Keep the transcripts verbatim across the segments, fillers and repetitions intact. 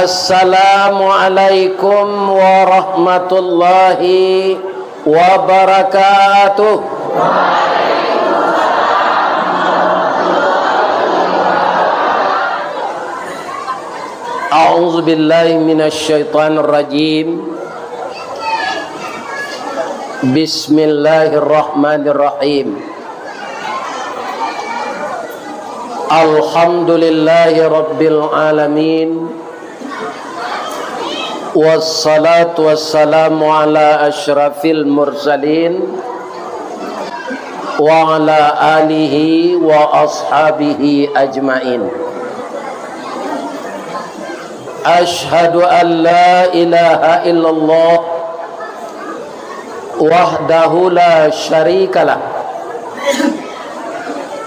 Assalamualaikum warahmatullahi wabarakatuh. A'udzubillahi minasyaitonirrajim. Bismillahirrahmanirrahim. Alhamdulillahi rabbil alamin. Wassalatu wassalamu ala asyrafil mursalin, wa ala alihi wa ashabihi ajmain. Asyhadu an la ilaha illallah wahdahu la syarikalah,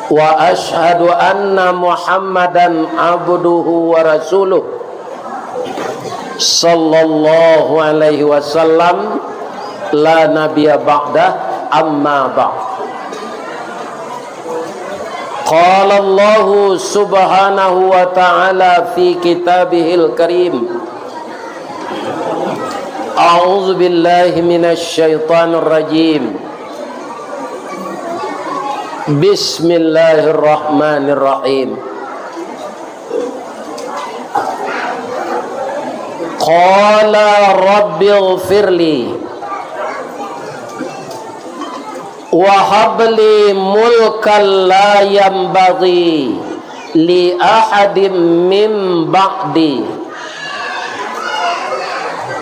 wa asyhadu anna Muhammadan abduhu wa rasuluh, sallallahu alaihi wasallam, la nabiyya ba'dah, amma ba'd. Qala Allahu subhanahu wa ta'ala fi kitabihil karim, A'udzu billahi minasy syaithanir rajim. Bismillahirrahmanirrahim. Qala rabbighfirli wa habli mulkan la yanbaghi li ahadim min ba'di,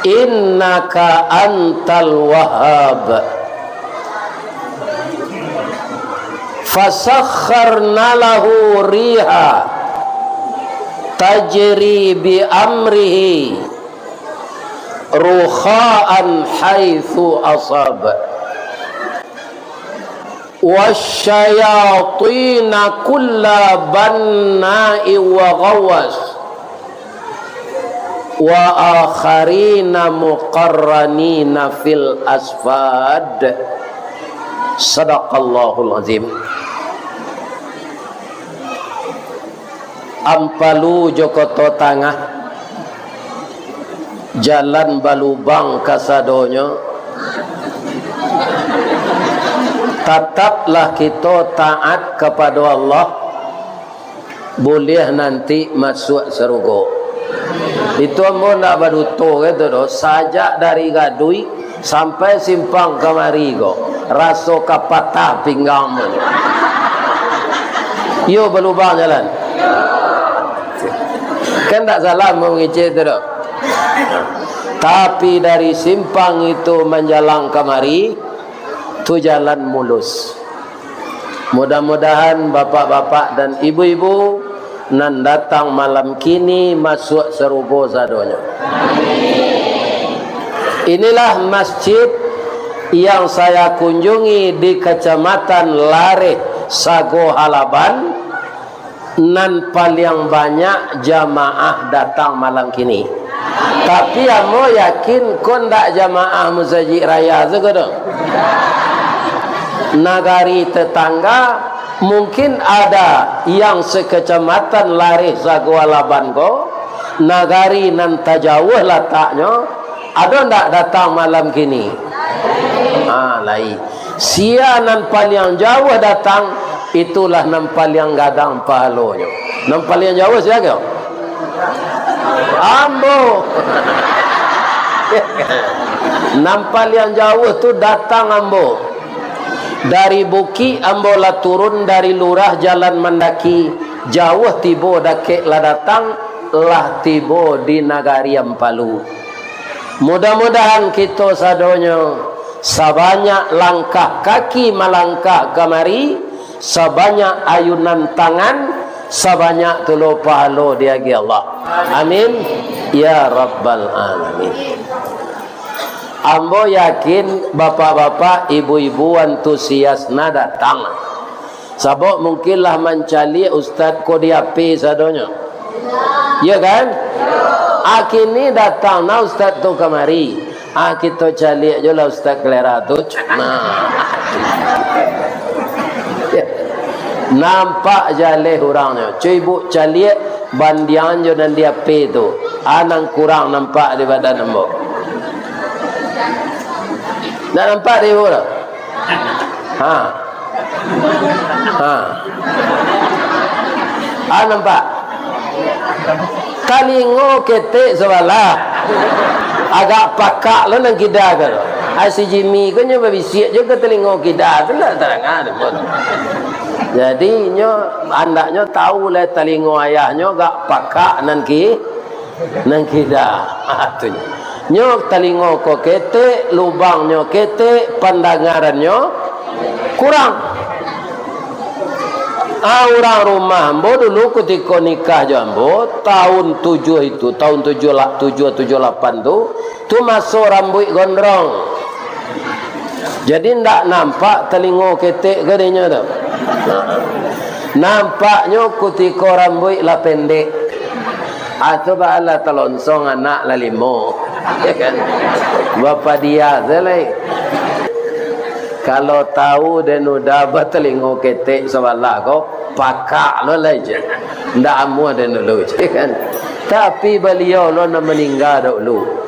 innaka antal wahhab. Fasakharna lahu riha tajri bi amrihi rukha'an haitsu asab. Wasyayatina kulla banna'in wa ghawwas, wa akharina muqarranina fil asfad. Sadaqallahul azim. Ampalu jo Koto Tangah, jalan balubang kasadonyo. Tataplah kito taat kapado Allah, buliah nanti masuak sarugo. Itu ambo ndak baduto gitu doh, sajak dari Gadui sampai simpang kamari ko, raso ka patah pinggang tu. Iyo, balubang jalan. Kan ndak salah mangecek tu doh. Tapi dari simpang itu manjalang kamari, tu jalan mulus. Mudah-mudahan bapak-bapak dan ibu-ibu nan datang malam kini masuak sarugo sadonyo. Inilah masjid yang saya kunjungi di Kecamatan Lareh, Sago Halaban, nan paliang banyak jamaah datang malam kini. Tapi ambo yakin ko ndak jamaah Masajik Raya sajo doh. Nagari tetangga mungkin ada yang sekecamatan Lareh Sago Halaban ko, nagari nan tajauah lataknyo, ado ndak datang malam kini? Ah, lai. Sia nan paliang jauah datang, itulah nan paliang gadang pahalonyo. Nan paliang jauah sia ko? Ambo. Nan paliang jauah tu datang ambo. Dari bukik ambo lah turun, dari lurah jalan mandaki, jauah tibo dakek lah datang, lah tibo di nagari Ampalu. Mudah-mudahan kito sadonyo, sabanyak langkah kaki malangkah kamari, sabanyak ayunan tangan, sabanyak tulo pahalo diagiah Allah. Amin, ya rabbal alamin. Ambo yakin bapak-bapak, ibu-ibu antusias na datang. Sabab mungkin lah mancaliak ustaz ko di H P sadonyo. Iyo kan? Ah, kini datang na ustaz tu kamari. Ah, kito caliak jo lah ustaz kalera tu. Nah. Nampak jaleh urangnyo. Cubo caliak bandiangan jo nan di H P tu. A nan kurang nampak di badan ambo? Ndak nampak di ibu tu? Ha. Ha. A nampak? Talingo ketek sabalah. Agak pakak lo nan kida ko. Ai si Jimmy ko nyo babisiak jo ka talingo kida tu, ndak tadanga doh pun. Jadi nyo andaknyo tahu lah talingo ayahnyo agak pakak nan ki-, nan kida. Ah, tu nyo. Nyo talingo ko ketek, lubangnyo ketek, pandangarannyo kurang. Ah, urang rumah ambo dulu kutiko nikah jo ambo, tahun tujuh itu, tahun tujuh la-, tujuh, tujuh lapan tu, tu maso rambuik gondrong. Jadi, ndak nampak talingo ketek ka dinyo tu. Nampaknyo kutiko rambuik lah pendek. Ah, tu baalah talonsong anak lah limo. Ya kan? Bapadiah se lai. Kalau tahu den udah batalingo ketek sabalah ko, pakak lo lai je. Ndak amuah den dulu je kan. Tapi baliau lo nan maningga dahulu.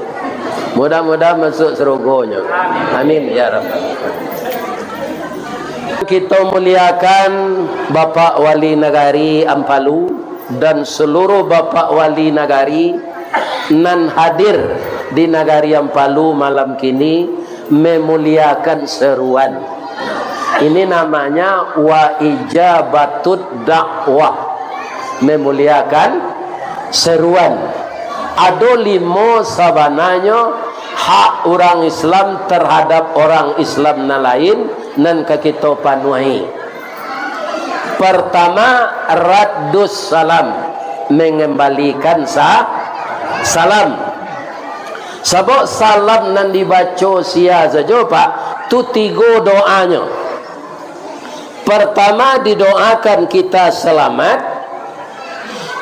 Mudah-mudahan masuk sarugonyo. Amin, ya Rabbal. Kito muliakan Bapak Wali Nagari Ampalu dan seluruh Bapak Wali Nagari nan hadir di Nagari Ampalu malam kini, memuliakan seruan. Ini namanya wa ijabatut dakwah, memuliakan seruan. Ado limo sabananyo hak urang Islam terhadap orang Islam nan lain nan ka kito panuahi. Pertama, raddus salam, mengembalikan sa-, salam. Sabab salam nan dibaco sia sajo, Pak, tu tigo doanyo. Pertama, didoakan kita selamat.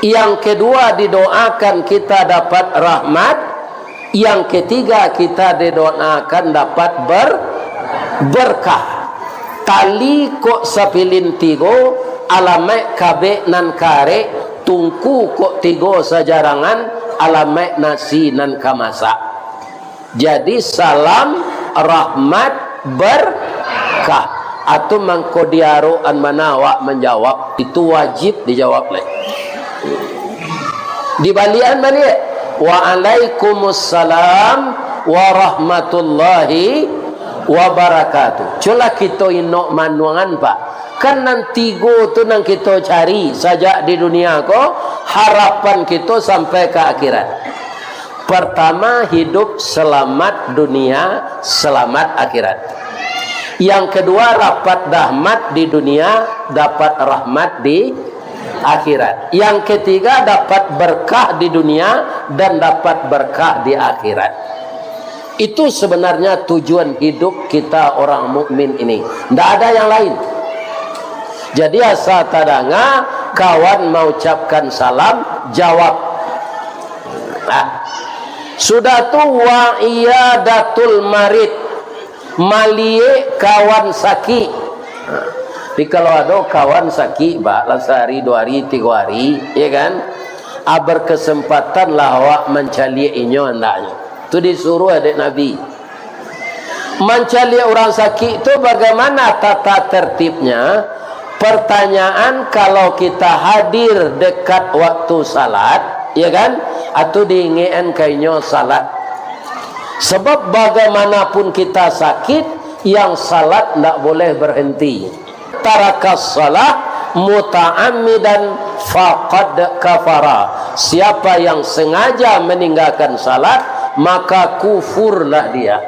Yang kedua, didoakan kita dapat rahmat. Yang ketiga, kita didoakan dapat ber-, berkah. Tali kok sapilin tigo, alamaik kabek nan karek, tungku kok tigo sajarangan, alamaik nasi nan ka masak. Jadi, salam, rahmat, berkah. Atau mangko diarokan mana awak manjawab, itu wajib dijawab lai. Dibaliakan baliak. Waalaikumsalam warahmatullahi wabarakatuh. Cubolah kito inok manuangan, Pak. Kan nan tigo tu nan kito cari sajak di dunia ko, harapan kito sampai ka akhirat. Pertama, hidup selamat dunia, selamat akhirat. Yang kedua, dapat rahmat di dunia, dapat rahmat di akhirat. Yang ketiga, dapat berkah di dunia dan dapat berkah di akhirat. Itu sebenarnya tujuan hidup kita orang mukmin ini. Ndak ada yang lain. Jadi, asa tadanga kawan maucapkan salam, jawab. Nah, sudah tu, wa iyadatul marid, maliek kawan sakik. Nah, tapi kalau ado kawan sakik, Pak, lah sahari, duo hari, tigo hari, ya kan? Ah, berkesempatanlah awak mancaliak inyo andaknyo. Tu disuruah dek Nabi. Mancaliak urang sakik tu bagaimana tata tertibnya? Pertanyaan, kalau kita hadir dekat waktu salat, ya kan? Atau diingekkan ka inyo salat. Sebab bagaimanapun kita sakit, yang salat ndak boleh berhenti. Tarakas salah muta'ammidan faqad kafara. Siapa yang sengaja meninggalkan salat, maka kufurlah dia.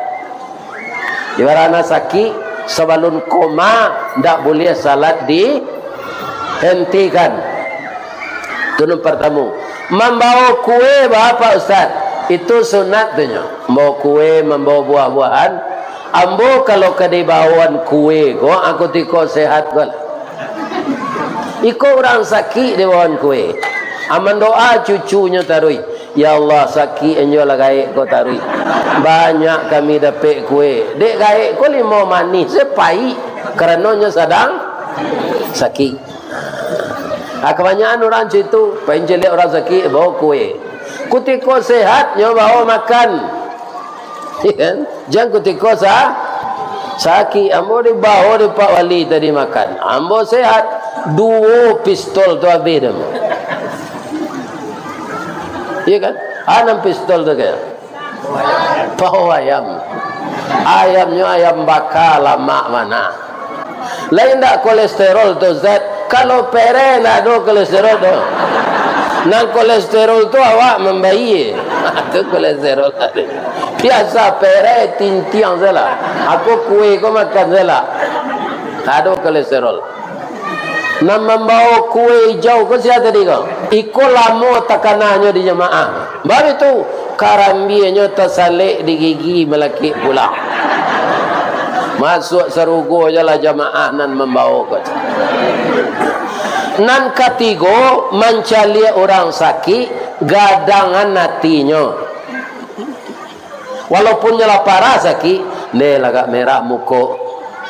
Ibarat anak sakik, sabalun koma, ndak buliah salat dihentikan. Tu nan partamo. Mambawa kue, baa, Pak Ustaz? Itu sunat tu nyo. Mambawa kue, mambawa buah-buahan. Ambo kalau ka dibawoan kue ko, aku tiko sehat ko lah. Iko urang sakik dibawoan kue. Aman doa cucunyo taruih. Ya Allah, sakik anjo lah gaek ko taruih. Banyak kami dapek kue. Dek gaek ko limo manih, se paik. Karano nyo sadang sakik. Ah, kabanyakan urang cam itu, pancaliak urang sakik, bawa kue. Kutiko sehat, nyo bao makan. Iyo kan? Jan kutiko sa-, sakik. Ambo dibao dek Pak Wali tadi makan. Ambo sehat. Duo pistol tu abih dah. Iyo kan? Anam pistol tu kan? Pao ayam. Ayamnyo ayam baka, lamak bana. Lai ndak kolesterol tu, Ustaz? Kalau pereh ndak ado kolesterol tu. Nan kolesterol tu awak mambayie. Tu kolesterol. Biasa pereh tintiang salah. Ako kue ko makan salah. Ndak ado kolesterol. Nan mambao kue ijau ko sia tadi ko? Iko lamo takananyo di jamaah. Baitu, karambianyo tasalek di gigi malakik pulang. Masuak sarugo jo lah jamaah nan mambao ko. Nan katigo, mancaliak urang sakik, gadangan atinyo. Walaupun nyo lah parah sakik, ndeh lagak merah muko.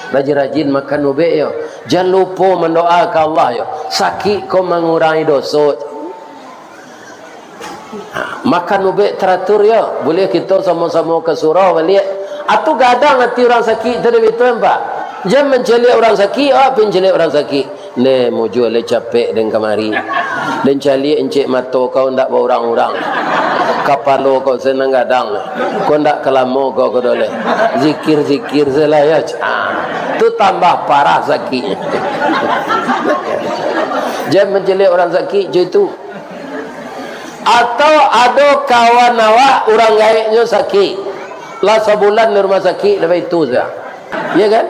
Rajin-rajin makan ubek yo. Jan lupo mandoa ka Allah yo. Sakik ko mangurangi doso. Ha, makan ubek taratur yo. Buliah kito samo-samo ka surau baliak. Atu gadang ati urang sakik tu dek itu, Pak. Jan mancaliak urang sakik, awak pi mancaliak urang sakik. Ndeh, mujua lai capek den kamari. Den caliak encek mato kau ndak baurang-urang. Kapalo kau se nan gadang. Kau ndak ka lamo kau ko doleh. Zikir-zikir se lah yo. Ah, tu tambah parah sakik. Jan mancaliak urang sakik jo itu. Atau ado kawan awak urang gaeknyo sakik. Lah sabulan di rumah sakik, dah baitu sajo. Iyo kan?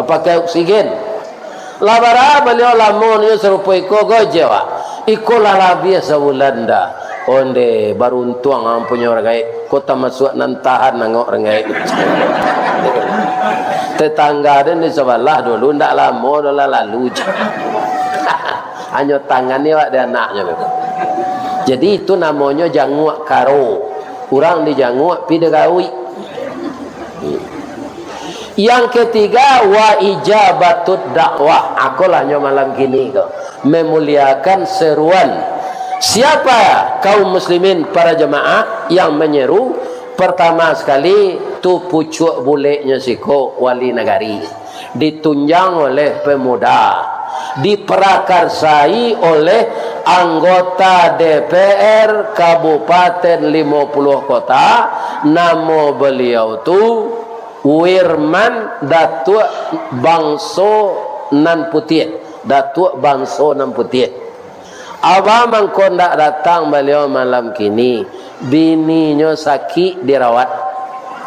Pakai oksigen. Lah bara baliau lamo nyo sarupo iko ko je, Wak. Iko lah labiah sabulan dah. Onde, baruntuang ang punyo urang gaek. Ko tamasuak nan tahan angok urang gaek. Tetangga den di sabalah dulu, ndak lamo doh lah lalu je. Hanyo tangan ni awak di anaknyo. Jadi itu namonyo janguak karo. Urang dijanguak pi digauik. Yang ketiga, wa ijabatud dakwah. Akolah nyo malam kini ko, memuliakan seruan. Siapa kaum muslimin, para jemaah yang menyeru? Pertama sekali, tu pucuak buleknyo siko, wali nagari. Ditunjang oleh pemuda, diprakarsai oleh anggota D P R Kabupaten Limo Puluah Kota, namo beliau tu Wirman Datuak Bangso Nan Putiah, Datuak Bangso Nan Putiah. Abah mangko ndak datang baliau malam kini, bininyo sakik dirawat.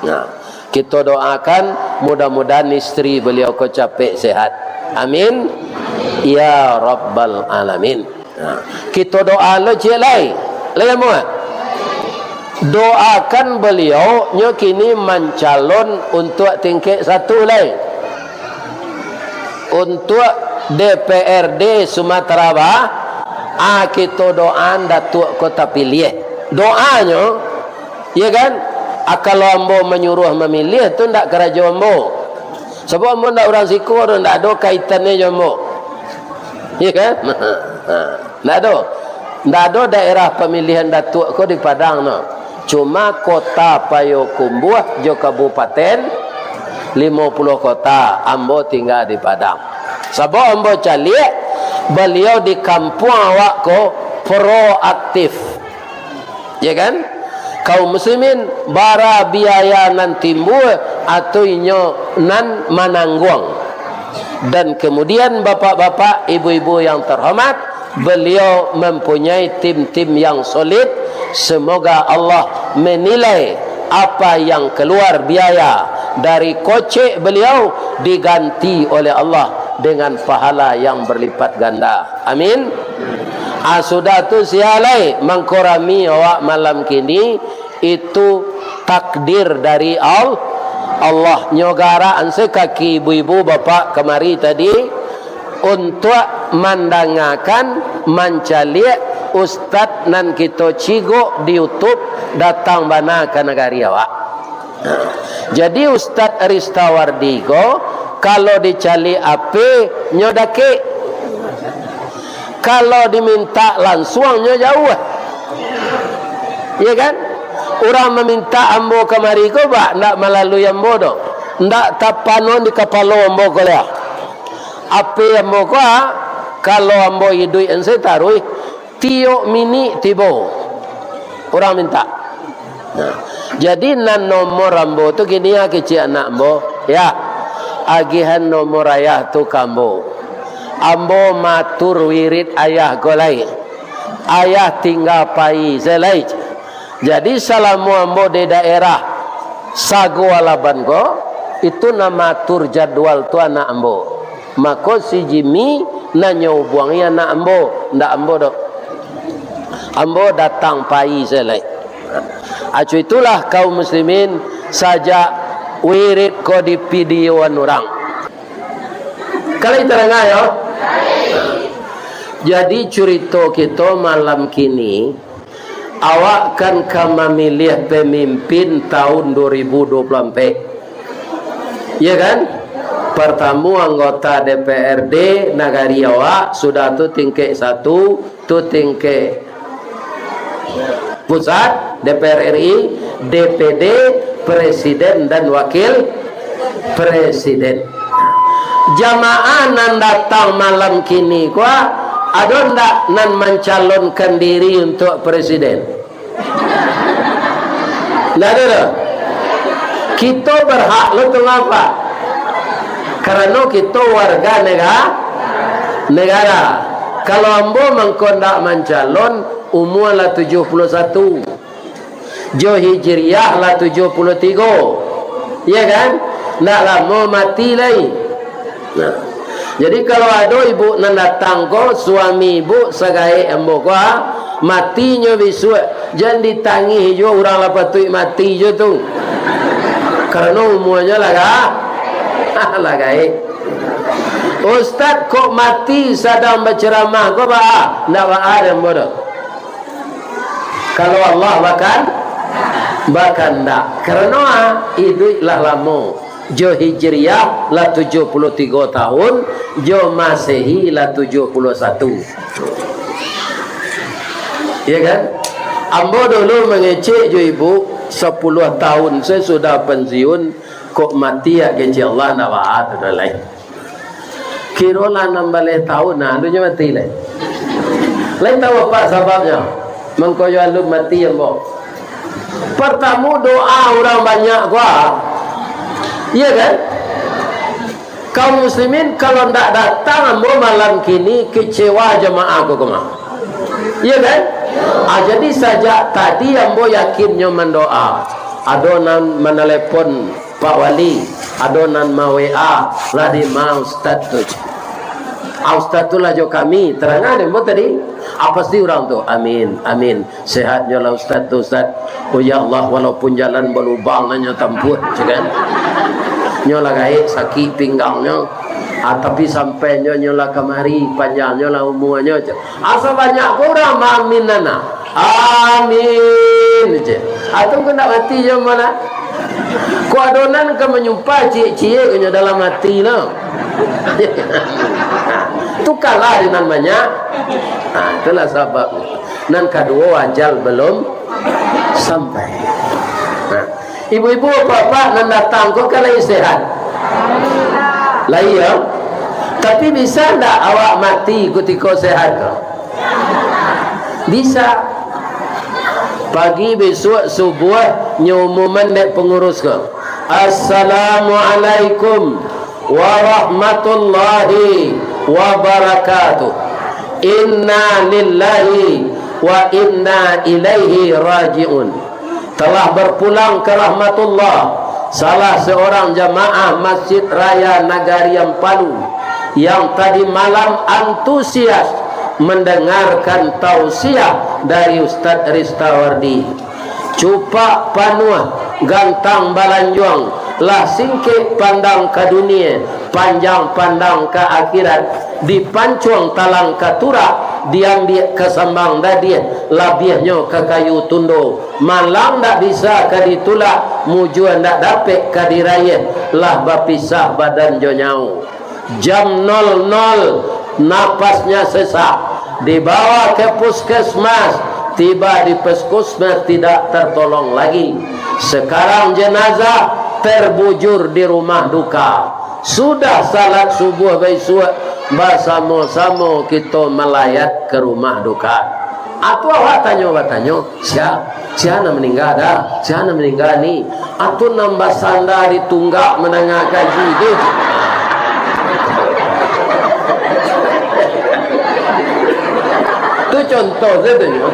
Nah, kito doakan mudah-mudahan istri baliau ko capek sehat. Amin. Ya Rabbal Alamin. Nah, kito doa lo ciek lai. Lai amuah. Doakan baliau nyo kini mancalon untuak tingkek satu lai. Untuak D P R D Sumatera Ba-, ah, kito doaan Datuak ko tapiliah. Doanyo, iyo kan? Ah, kalau ambo manyuruah mamiliah, tu ndak karajo ambo. Sabab ambo ndak urang siko doh, ndak ado kaitannyo jo ambo. Iyo kan? Ndak ado. Ndak ado daerah pamilihan Datuak ko di Padang no. Cuma Kota Payokumbuah jo Kabupaten Limo Puluah Kota, ambo tingga di Padang. Sabab ambo caliak, baliau di kampuang awak ko proaktif. Ya kan? Kaum muslimin, bara biaya nan timbul, atau inyo nan manangguang. Dan kemudian, bapak-bapak, ibu-ibu yang terhormat, beliau mempunyai tim-tim yang solid. Semoga Allah menilai apa yang keluar biaya dari kocek beliau diganti oleh Allah dengan pahala yang berlipat ganda. Amin. Ah, sudah tu sia lai mangkorami awak malam kini, itu takdir dari Al-, Allah. Nyo garak ansai kaki ibu-ibu bapak kamari tadi untuak mandangakan, mancaliak ustaz nan kito cigok di YouTube datang bana ka nagari awak. Jadi Ustaz Ristawardi ko, kalau dicaliak H P, nyo dakek. Kalau dimintak lansuang, nyo jauah. Iya kan? Urang mamintak ambo kamari ko, bak, ndak malalui ambo doh. Ndak tapanon di kapalo ambo ko lah. Ape ambo ko, ah, kalau ambo iduik ensai taruih, tiok minik tibo urang mintak. Nah, jadi nan nomor ambo tu kini, ah, kecek anak ambo, yah, agihan nomor ayah tu ka ambo. Ambo matur wirid ayah ko lai. Ayah tingga pai se lai. Jadi, salamo ambo di daerah Sago Alaban ko, itu nan maatur jadwal tu anak ambo. Mako, si Jimmy nan nyo ubuangi anak ambo, ndak ambo doh. Ambo datang pai se lai. Acu itulah, kaum muslimin, sajak wirid ko dipidiyoan urang. Kalau tarang, yo? Jadi, curito kito malam kini, awak kan ka mamiliah pamimpin tahun dua ribu dua puluh ampek. Iya kan? Partamo anggota D P R D nagari awak, sudah tu tingkek satu, tu tingkek pusat, D P R R I, D P D, presiden dan wakil presiden. Jamaah nan datang malam kini ko, ado ndak nan mancalonkan diri untuak presiden? Ndak ado doh. Kito berhak lo tu ngapa? Karano kito warga nega-, negara. Kalau ambo mangko ndak mancalon, umua lah tujuah puluah satu. Jo Hijriah lah tujuah puluah tigo. Iya kan? Ndak lamo mati lai. Nah. Jadi, kalau ado ibu nan datang ko, suami ibu sagaek ambo ko, ah, mati nyo bisuak, jan ditangih juo, urang lah patuik mati juo tu. Karano umuanyo lah ga-, lah gaek. "Ustaz, kok mati sadang baceramah ko, baa?" Ndak baa dek ambo doh. Kalau Allah bakan-, bakandak. Karano, ah, iduik lah lamo. Jo Hijriah lah tujuah puluah tigo tahun, jo Masehi lah tujuah puluah satu. Iya kan? Ambo dulu mangecek jo ibu, sapuluah tahun se sudah pensiun, kok mati, ah, kecek Allah, ndak baa tu doh lai. Kiro lah anam baleh tahun, nah, alun nyo mati lai. Lai tahu apo sababnyo? Mangko yo alun mati ambo. Partamo, doa urang banyak ko. Iya kan? Kaum muslimin, kalau ndak datang ambo malam kini, kecewa jamaah ko kama. Iya kan? Ah, jadi sajak tadi ambo yakinnyo mandoa. Ado nan manalepon Pak Wali, ado nan ma-W A, lah di ma Ustaz tu. Ah, Ustaz tu lah jo kami, tarangan dek ambo tadi. Ah, pasti urang tu, "Amin, amin. Sehatnyo lah Ustaz tu, Ustaz." "Oh ya Allah, walaupun jalan balubang nan nyo tampuah," cek kan. "Nyo lah gaek sakik pinggangnyo. Ah, tapi sampai nyo, nyo lah kamari, panjangnyo lah umuanyo," cek. Asa banyak ko urang maamin nana. "Amin," je. Atau ko ndak mati je mana? Ko ado nan ka manyumpah ciek-ciek nyo dalam ati no. Tu kalah di nan banyak. Nah, itulah sabab. Nan kaduo, ajal belum sampai. Nah, ibu-ibu, bapak nan datang ko kan lai sehat? Lai, yo? Tapi bisa ndak awak mati kutiko sehat ko? Bisa. Pagi bisuak subuah nyo umuman dek pangurus ko, "Assalamualaikum warahmatullahi wabarakatuh. Inna lillahi wa inna ilaihi raji'un." Telah berpulang ke rahmatullah, salah seorang jamaah Masjid Raya Nagarian Palu yang tadi malam antusias mendengarkan tausiah dari Ustaz Ristawardi. Cupak panuah gantang balanjuang, lah singkek pandang ka dunie, panjang pandang ka akhirat, dipancuang talang ka turak, diambiak ka sambang dadiah, labiahnyo ka kayu tundo. Malang ndak bisa ka ditulak, mujua ndak dapek ka diraiah, lah bapisah badan jo nyawo. Jam nol nol, napasnya sesak, dibawa ke puskesmas, Tiba di puskesmas, tidak tertolong lagi. Sekarang jenazah terbujur di rumah duka. Sudah salat subuh baisuak, basamo-samo kito malayat ka rumah duka. Atu awak tanyo batanyo, "Sia? Sia nan maningga dah? Sia nan maningga ni?" Atu nan basanda di tunggak mandanga kaji tu. Tu contoh sajo nyo.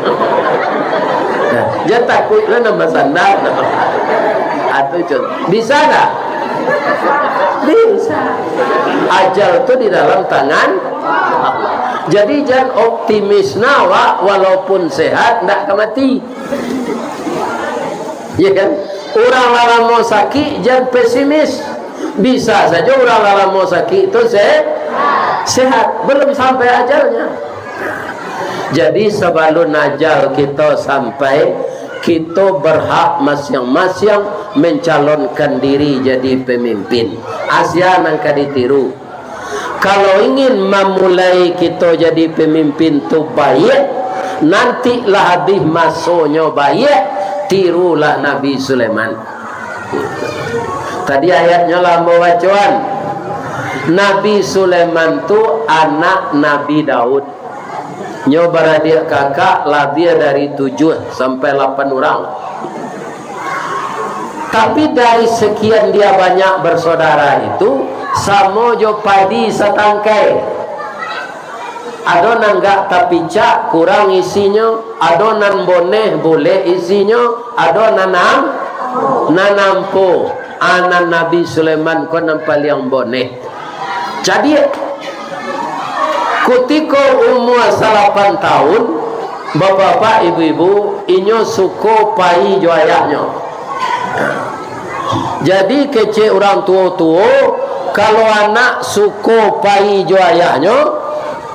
Nah, jan takuik lah nan basanda. Atu contoh. Bisa ndak? Bisa. Ajal tu di dalam tangan Allah. Jadi jan optimis nah awak, walaupun sehat ndak ka mati. Ya kan? Urang lah lamo sakik, jan pesimis. Bisa sajo urang lah lamo sakik tu se-, sehat, belum sampai ajalnya. Jadi, sabalun ajal kito sampai, kito berhak masiang-masiang mencalonkan diri jadi pemimpin. Asia nan ka ditiru. Kalau ingin mamulai kito jadi pamimpin tu baiak, nanti lah abih masonyo baiak, tirulah Nabi Sulaiman. Tadi ayatnyo lah ambo bacoan. Nabi Sulaiman tu anak Nabi Daud. Nyo baradiak kakak labiah dari tujuah sampai lapan urang. Tapi dari sekian dia banyak bersaudara itu, samo jo padi satangkai. Ado nan agak tapicak, kurang isinyo, ado nan boneh, bulek isinyo, ado nan am-, nan ampo. Anak Nabi Sulaiman ko nan paliang boneh. Jadi, kutiko umua salapan taun, bapak-bapak, ibu-ibu, inyo suko pai jo ayahnyo. Jadi, kecek urang tuo-tuo, kalau anak suko pai jo ayahnyo,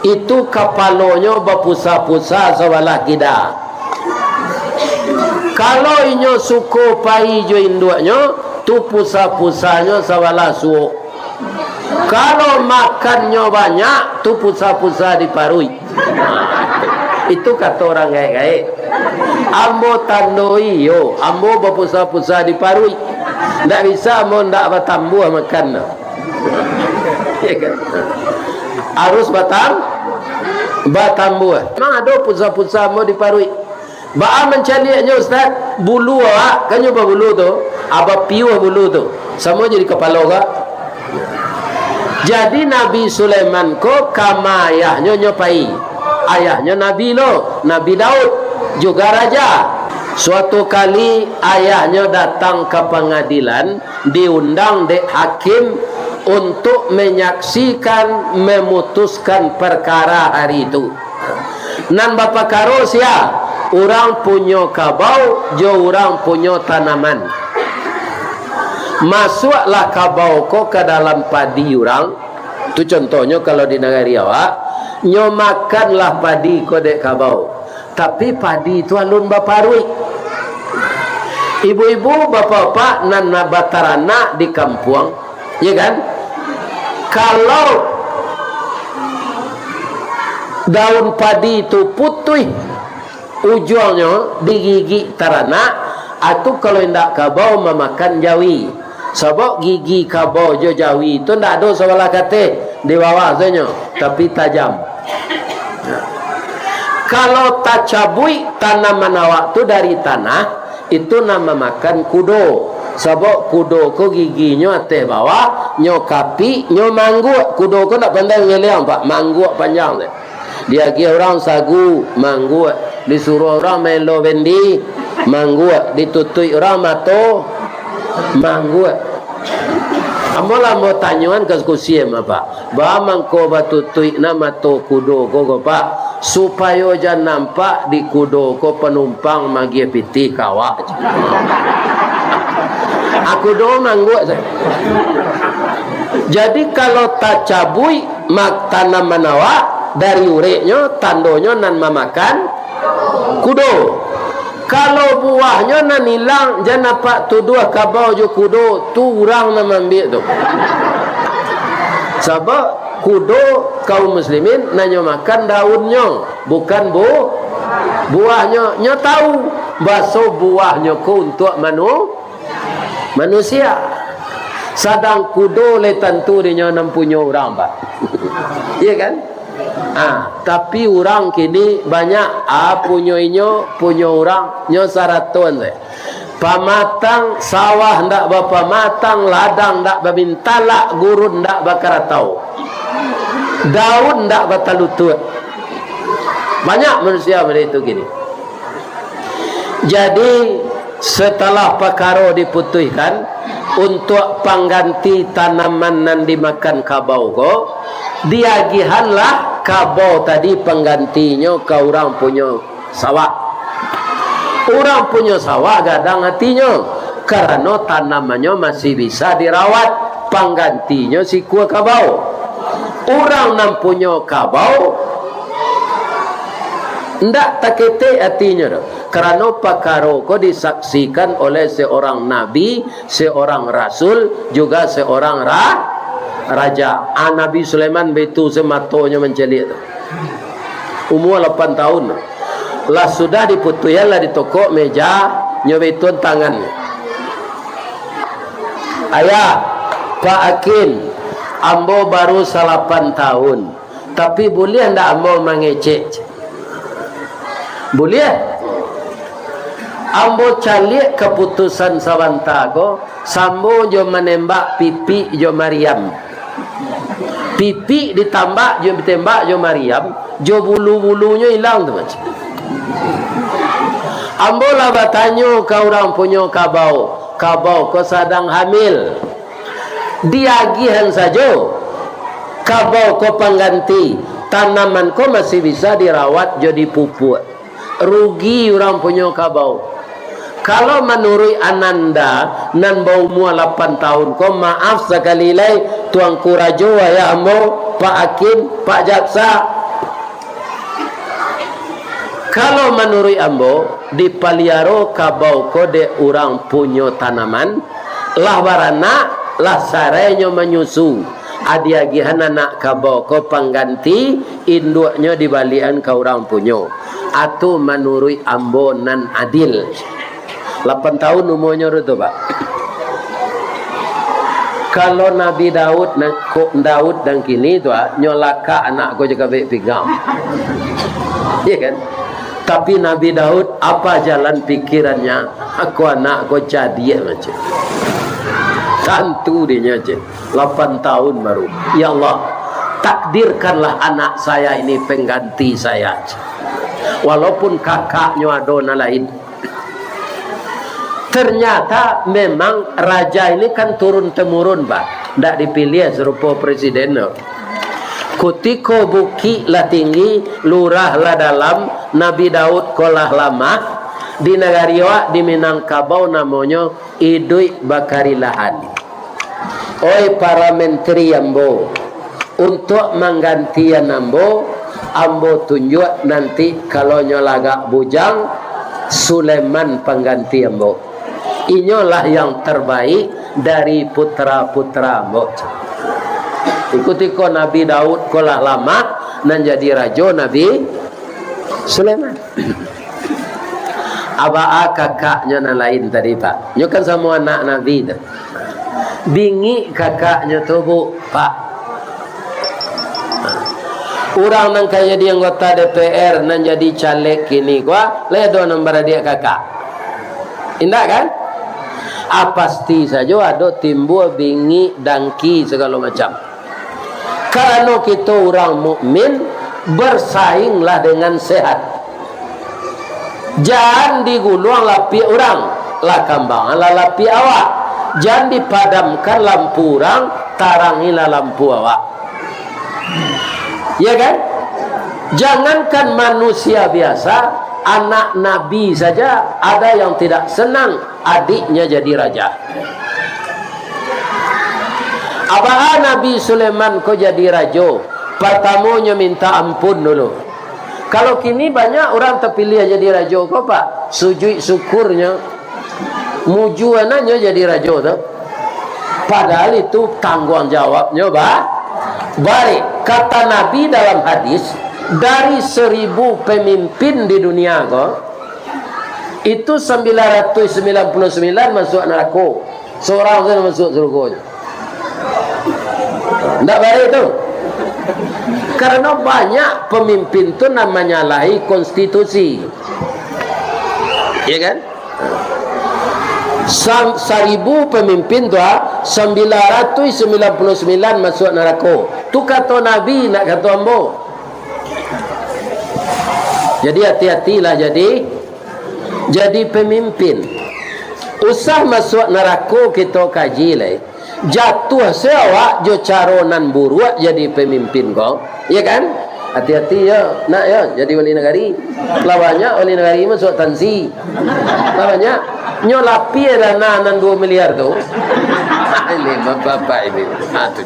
itu kapalonyo bapusa-pusa sabalah kida. Kalau inyo suko pai jo induaknyo, tu pusa-pusanyo sabalah suok. Kalau makannyo banyak, tu pusa-pusa di paruik. Itu kato urang gaek-gaek. Ambo tandoi yo, ambo bapusa-pusa di paruik. Ndak bisa ambo ndak batambuah makan tu. Ya kan? Harus batam-, batambuah. Memang ado pusa-pusa ambo di paruik. Baa mancaliaknyo, Ustaz? Bulu awak, kan nyo babulu tu, aba piuah bulu tu, samo jo di kapalo ka. Jadi, Nabi Sulaiman ko ka ma ayahnyo nyo pai. Ayahnyo Nabi lo, Nabi Daud, juga raja. Suatu kali, ayahnyo datang ka pangadilan, diundang dek hakim untuk menyaksikan, memutuskan perkara hari itu. Nan bapakaro sia? Urang punyo kabau jo urang punyo tanaman. Masuaklah kabau ko ka dalam padi urang. Tu contohnyo, kalau di nagari awak, nyo makanlah padi ko dek kabau. Tapi padi tu alun baparuik. Ibu-ibu, bapak-bapak nan bataranak di kampuang, ya kan? Kalau daun padi tu putuih ujuangnyo, digigik taranak, atu kalau indak kabau mamakan jawi. Sabab gigi kabau jo jawi tu ndak ado sabalah kateh, di bawah sajo, tapi tajam. Kalau tacabuik tanaman awak tu dari tanah, itu nan mamakan kudo. Sabab kudo ko giginyo ateh bawah, nyo kapik, nyo mangguak. Kudo ko ndak pandai mangeliang, Pak, mangguak panjang tu. Diagiah urang sagu, mangguak. Disuruah urang maelo bendi, mangguak. Ditutuik urang mato, mangguak. Ambo lah ambo tanyoan ka Kusiem, Pak. Baa mangko batutuik na mato kudo ko, ko, Pak? Supayo jan nampak di kudo ko panumpang magiah pitih ka awak. Ah, kudo mangguak sajo. Jadi, kalau tacabuik ma-, tanaman awak dari ureknyo, tandonyo nan mamakan kudo. Kalau buahnyo nan ilang, jan apak tuduah kabau jo kudo, tu urang nan maambiak tu. Sabab kudo kaum muslimin nan nyo makan daunnyo, bukan bu-, Buahnyo, nyo tahu, baso buahnyo ko untuak manu-, manusia. Sadang kudo lai tantu dinyo nan punyo urang, Pak. Iya kan? Ah, tapi urang kini banyak, ah, punyo inyo, punyo urang, nyo saraton se. Pamatang sawah ndak bapamatang, ladang ndak bamintalak, gurun ndak bakaratau, daun ndak batalutuak. Banyak manusia model itu kini. Jadi, setelah pakaro diputuihkan, untuak pangganti tanaman nan dimakan kabau ko, diagihanlah kabau tadi panggantinyo ka urang punyo sawah. Urang punyo sawah gadang atinyo, karano tanamannyo masih bisa dirawat, panggantinyo sikua kabau. Urang nan punyo kabau, ndak taketek atinyo doh, karano pakaro ko disaksikan oleh seorang nabi, seorang rasul, juga seorang ra-, raja. Ah, Nabi Sulaiman baitu se matonyo mancaliak tu. Umua lapan tahun. Lah sudah diputuihan, lah ditokok meja, nyo baituan tangan. "Ayah, Pak Akin, ambo baru salapan tahun, tapi buliah ndak ambo mangecek?" "Buliah. Ambo caliak kaputusan sabanta ko, samo jo manembak pipik jo mariam. Pipik ditambak jo, ditembak jo mariam, jo bulu-bulunyo ilang tu, macam. Ambo lah batanyo ka urang punyo kabau, kabau ko sadang hamil. Diagihan sajo kabau ko pangganti, tanaman ko masih bisa dirawat jo dipupuak. Rugi urang punyo kabau. Kalau manuruik ananda nan baumua lapan tahun ko, maaf sakali lai, Tuanku Rajo, ayah ambo, Pak Akin, Pak Jaksa, kalau manuruik ambo, dipaliaro kabau ko dek urang punyo tanaman, lah baranak, lah sarainyo manyusu. Adiagihan anak kabau ko pangganti, induaknyo dibaliakan ka urang punyo. Atu manuruik ambo nan adil." Lapan tahun umuanyo tu, Pak. Kalau Nabi Daud nan, ko, Daud nan kini tu, ah, nyo lakak anak ko jo kabek pinggang. Iya kan? Tapi Nabi Daud, apa jalan pikirannya? Aku anak ko cadiak macam. Tantu dinyo, cek. Lapan tahun baru. "Ya Allah, takdirkanlah anak saya ini pengganti saya. Walaupun kakaknyo ado nan lain." Ternyata memang raja ini kan turun-temurun, Pak. Ndak dipiliah sarupo presiden tu. Kutiko bukik lah tinggi, lurah lah dalam, Nabi Daud ko lah lamah, di nagari awak di Minangkabau namonyo iduik bakarilahan. Oi para menteri ambo, untuak manggantian ambo, ambo tunjuak nanti kalau nyo lagak bujang, Sulaiman pangganti ambo. Inyolah yang terbaik dari putra-putra ambo. Kutiko Nabi Daud ko lah lamah, nan jadi rajo Nabi Sulaiman. Abaa kakaknyo nan lain tadi, Pak. Nyo kan samo anak Nabi tu. Bingik kakaknyo tu, Bu, Pak. Urang nan ka jadi anggota D P R, nan jadi caleg kini ko, lai ado nan baradiak kakak? Indak kan? Ah, pasti sajo ado timbua bingik, dangki, sagalo macam. Karano kito urang mukmin, bersainglah dengan sehat. Jan diguluang lapiak urang, lah kambangan lah lapiak awak. Jan dipadamkan lampu urang, tarangilah lampu awak. Ya kan? Jangankan manusia biasa, anak Nabi saja ada yang tidak senang adiknya jadi raja. Abaa Nabi Sulaiman ko jadi rajo, partamonyo minta ampun dulu. Kalau kini banyak urang tapiliah jadi rajo ko, Pak, sujuik syukurnyo, mujuananyo jadi rajo tu. Padahal itu tangguang jawabnyo ba-, barek. Kata Nabi dalam hadis, Dari seribu pemimpin di dunia ko, itu sembilan ratus sembilan puluh sembilan masuk narako. Seorang sajo masuk surga. Ndak bareh tu. Karena banyak pemimpin tu nan manyalahi konstitusi. Ya kan? Sam-, saribu pemimpin tu, ah, sembilan ratus sembilan puluh sembilan masuk narako. Tu kato Nabi, ndak kato ambo. Jadi, hati-hatilah jadi, jadi pemimpin. Usah masuk narako kito kaji lai. Jatuah se awak jo caro nan buruak jadi pamimpin ko, ya kan? Hati-hati yo, nak yo, jadi wali nagari. Lah banyak wali nagari masuak tansi. Lah banyak. Nyo lapia dana nan duo miliar tu. Ini bapak-bapak ini. Ha, tu.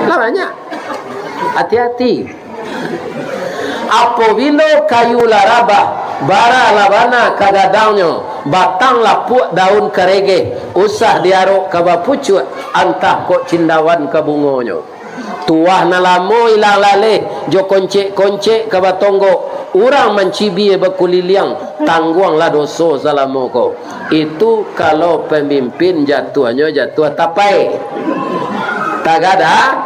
Lah banyak. Hati-hati. Apobilo kayu lah rabah, bara lah bana ka gadangnyo, batang lapuak, daun karegeh, usah diarok ka bapucuak, antah kok cindawan ka bungonyo. Tuah nan lamo ilang laleh, jo koncek-koncek ka batonggok, urang mancibia bakuliliang, tangguanglah doso salamo ko. Itu kalau pamimpin jatuahnyo jatuah tapai. Tagada-,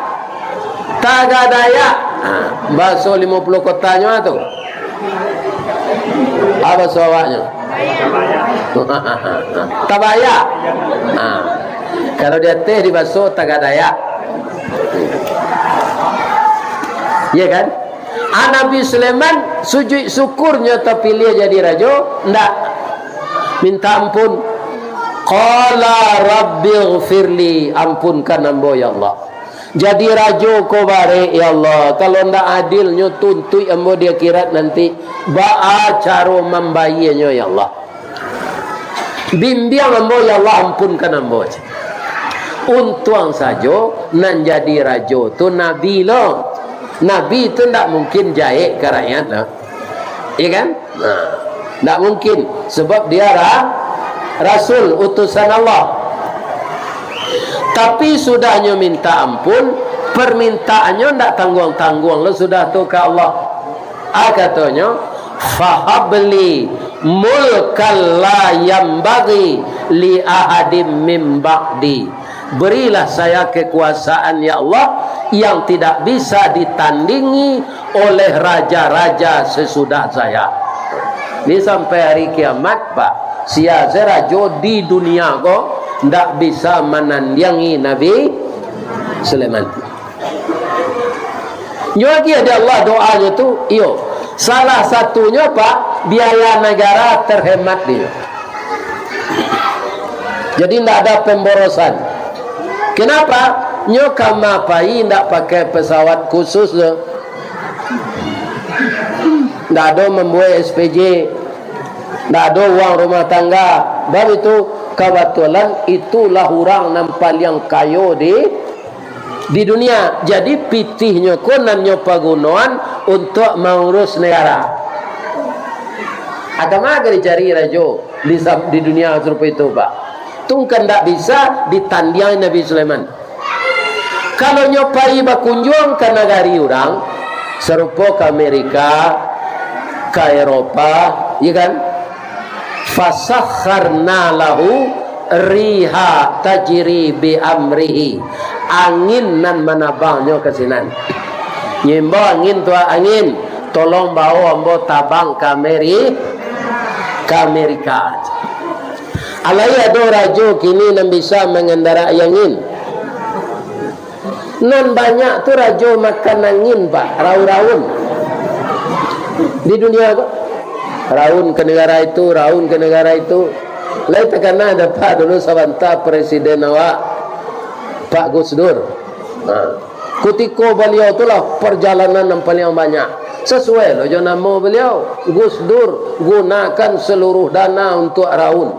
tagadayak. Ha, bahaso limo puluah kotanyo tu. Apo bahaso awaknyo? Tabayak. Ha. Kalau di ateh dibahaso tagadayak. Iya kan? Ah, Nabi Sulaiman, sujuik syukurnyo tapiliah jadi rajo, ndak minta ampun. Qala rabbighfirli, ampunkan ambo, ya Allah. Jadi rajo ko barek, ya Allah. Kalau ndak adilnyo, tuntuik ambo di akhirat nanti. Baa caro mambayianyo, ya Allah. Bimbiang ambo, ya Allah, ampunkan ambo. Untuang sajo nan jadi rajo tu nabi lo. Nabi tu ndak mungkin jahek ka rakyat lo. Iya kan? Nah, ndak mungkin. Sebab dia ra-, rasul, utusan Allah. Tapi sudahnyo minta ampun, permintaannyo ndak tangguang-tangguang lo sudah tu ka Allah. Ah, katonyo, "Fahabli mulkan la yambaghi li ahadim min ba'di." Berilah saya kekuasaan, ya Allah, yang tidak bisa ditandingi oleh raja-raja sesudah saya. Ni sampai hari kiamat, Pak, sia se rajo di dunia ko ndak bisa manandiangi Nabi Sulaiman. Nyo agiah dek Allah doanyo tu, iyo. Salah satunyo, Pak, biaya nagara terhemat dinyo. Jadi, ndak ada pemborosan. Kenapa? Nyo kama pai ndak pakai pesawat khusus tu. Ndak ado mambuek S P J. Ndak ado uang rumah tangga. Bab itu, kabatulan itulah urang nan paliang kayo di di dunia. Jadi, pitihnyo ko nan nyo pagunoan untuak maurus negara. Agama ka dicari rajo di sam-, di dunia sarupo itu, Pak. Tu kan ndak bisa ditandiang Nabi Sulaiman. Kalau nyo pai bakunjuang ka nagari urang, sarupo ka Amerika, ka Eropa, ya kan? Fasakharna lahu riha tajri bi amrihi. Angin nan manabangnyo ka sinan. Nyimbau angin tu, "Angin, tolong bao ambo tabang ka Ameri-, ka Amerika." Alai ado rajo kini nan bisa mangandarai angin. Nan banyak tu rajo makan angin, Pak, raun-raun. Di dunia ko, raun ka nagara itu, raun ka nagara itu. Lai takana dapek dulu sabanta presiden awak, Pak Gus Dur. Ha. Kutiko baliau tu lah parjalanan nan paliang banyak. Sasuai lo jo namo baliau, Gus Dur gunakan seluruh dana untuk raun.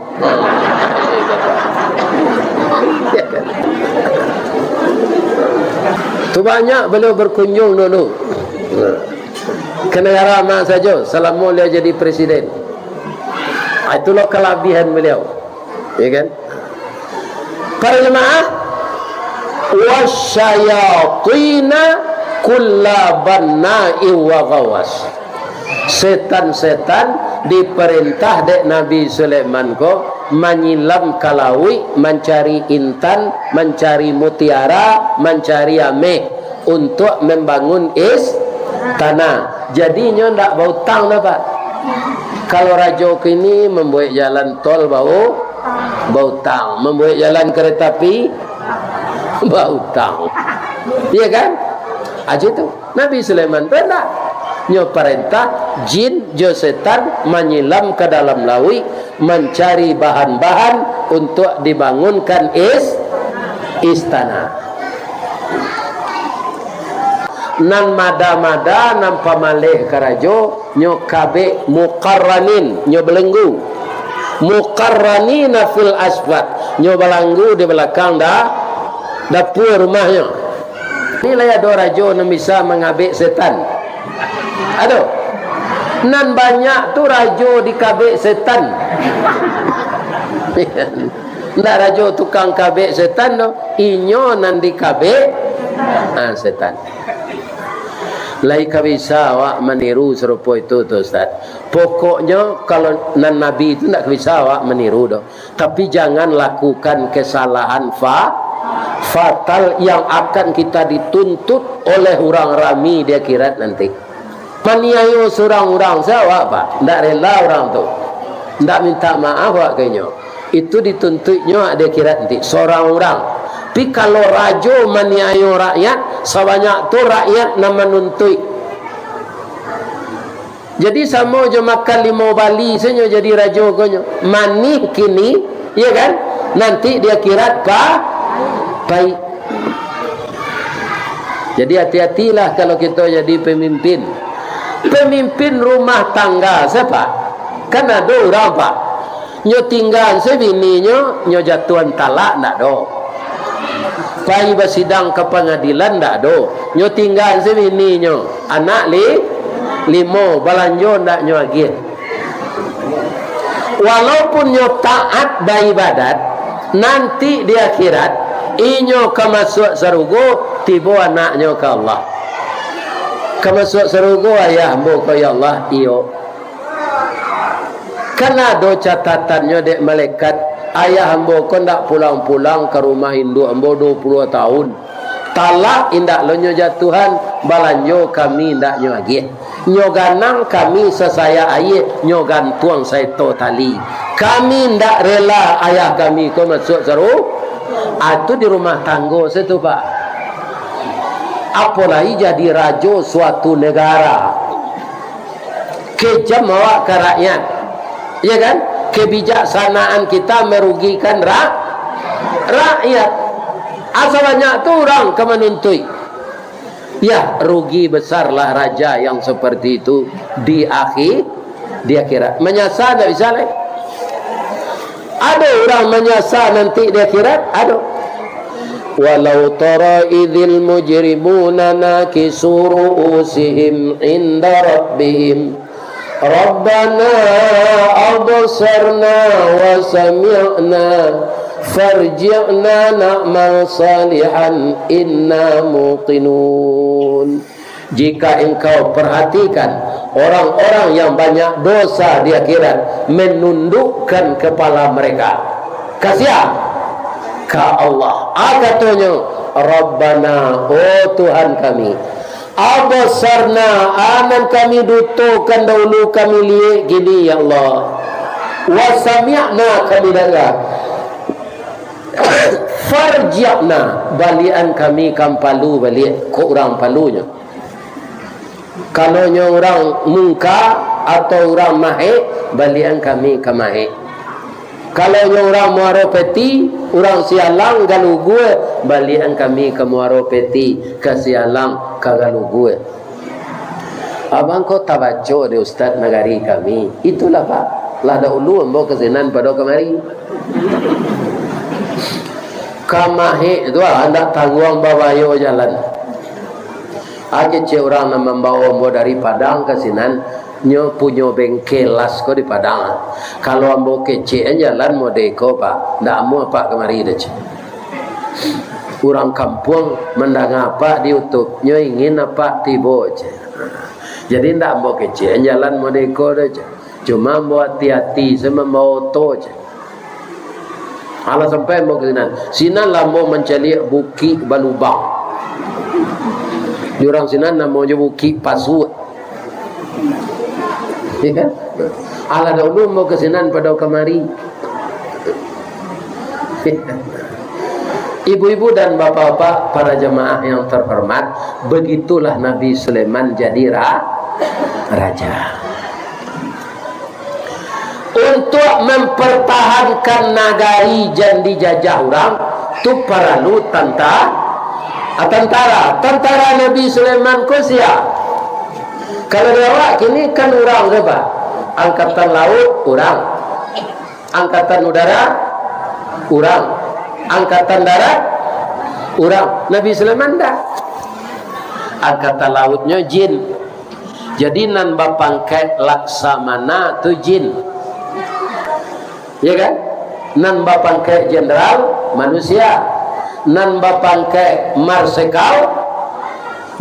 Tu banyak beliau berkunjung dulu. Ke negara ma sajo selama beliau jadi presiden. Ah, itulah kelebihan beliau. Ya kan? Para jemaah, wasyayatina Kulla banna'in wa ghawwas. Setan-setan diparentah dek Nabi Sulaiman ko manyilam ka lauik, mancari intan, mancari mutiara, mancari ameh, untuak mambangun istana. Jadi, inyo ndak bautang doh, Pak. Kalau rajo kini mambuek jalan tol bau-, bautang, mambuek jalan kareta api bautang. Iya kan? Aja tu. Nabi Sulaiman tu ndak. Nyo parentah jin jo setan manyilam ka dalam lauik, mancari bahan-bahan untuak dibangunkan is-, istana. Nan mada-mada, nan pamaleh karajo, nyo kabek muqarranin, nyo balenggu. Muqarranina fil asfad, nyo balanggu di balakang da-, dapua rumahnyo. Ni lai ado rajo nan bisa mangabek setan? Ado. Nan banyak tu rajo dikabek setan. Ndak rajo tukang kabek setan doh, inyo nan dikabek, ah, setan. Lai ka bisa awak maniru sarupo itu tu, Ustaz. Pokoknyo, kalau nan Nabi itu ndak ka bisa awak maniru doh. Tapi jangan lakukan kesalahan fa-, fatal yang akan kita dituntut oleh urang rami di akhirat nanti. Maniayo surang urang, sia awak, Pak? Ndak rela urang tu. Ndak minta maaf awak ka inyo. Itu dituntuiknyo di akhirat nanti, surang urang. Tapi kalau rajo maniayo rakyat, sabanyak tu rakyat nan manuntuik. Jadi, samo jo makan limau bali sajo jadi rajo ko nyo. Manih kini, iya kan? Nanti di akhirat pa-, paik. Jadi, hati-hatilah kalau kito jadi pemimpin. Pemimpin rumah tangga, sia, Pak? Kan ado urang, Pak. Nyo tinggaan se bininyo, nyo jatuahan talak, ndak ado. Pai basidang ka pangadilan, ndak ado. Nyo tinggaan se bininyo, anak li-, limo, balanjo ndak nyo agiah. Walaupun nyo taat baibadat, nanti di akhirat, inyo ka masuak sarugo, tibo anaknyo ka Allah. Ka masuak sarugo, ayah ambo ko, ya Allah, iyo. Kan ado catatannyo dek malaikat, ayah ambo ko ndak pulang-pulang ka rumah induak ambo duo puluah tahun. Talak indak lo nyo jatuahan, balanjo kami indak nyo agiah. Nyo ganang kami sasayak aia, nyo gantuang saeto tali. Kami indak rela ayah kami ko masuak saru-, ah, tu di rumah tanggo se tu, Pak. Apo lai jadi rajo suatu negara. Kejam awak ka rakyat. Ya kan? Kebijaksanaan kita merugikan ra-, rakyat. Asa banyak tu urang ka manuntuik. Ya, rugi besarlah raja yang seperti itu di akhi-, di akhirat. Manyasa ndak bisa lai. Ado urang manyasa nanti di akhirat? Ado. Walau tara idzil mujrimuna nakisu ru'usihim inda rabbihim. Rabbana absarna wa sami'na farji'na na'mal salihan inna muqinun. Jika engkau perhatikan orang-orang yang banyak dosa di akhirat menundukkan kepala mereka. Ka sia? Ka Allah. A katonyo, Rabbana, oh Tuhan kami, absarna, a nan kami dutokan dahulu kami liek kini, ya Allah. Wa sami'na, kami danga. Farji'na, baliakan kami ka Palu baliak, ko urang Palunyo. Kalau nyo urang Mungka atau urang Mahek, baliakan kami ka Mahek. Kalau nyo urang Muaro Peti, urang Sialang, Galugue, baliakan kami ka Muaro Peti, ka Sialang, ka Galugue. Abang ko tabaco dek Ustaz Nagari kami. Itulah, Pak. Lah dahulu ambo ka sinan pado kamari. Ka Mahek tu, ah, ndak tangguang babayo jalan. Ah, kecek urang nan mambawo ambo dari Padang ka sinan, nyo punyo bengkel las ko di Padang, ah. Kalau ambo kecekan jalan model ko, Pak, ndak amuah Apak kamari doh, cek. Urang kampuang mandanga apak di YouTube, nyo ingin apak tibo, ceh. Jadi, ndak ambo kecek jalan modeko doh, ceh. Cuma ambo ati-ati se mambawa oto, ceh. Alah sampai ambo ka sinan. Sinan lah ambo mancaliak Bukik Balubang. Di urang sinan namonyo Bukik Pasuak. Ya kan? Alah dahulu ambo ka sinan pado kamari. Ibu-ibu dan bapak-bapak, para jamaah yang terhormat, begitulah Nabi Sulaiman jadi ra-, raja. Untuak mempertahankan nagari jan dijajah urang, tu paralu tanta-, ah, tantara. Tantara Nabi Sulaiman ko sia? Kalau di awak kini kan urang tu, Pak. Angkatan laut, urang. Angkatan udara, urang. Angkatan darat, urang. Nabi Sulaiman ndak. Angkatan lautnyo jin. Jadi, nan bapangkek laksamana tu jin. Ya kan? Nan bapangkek jenderal, manusia. Nan bapangkek marsekal,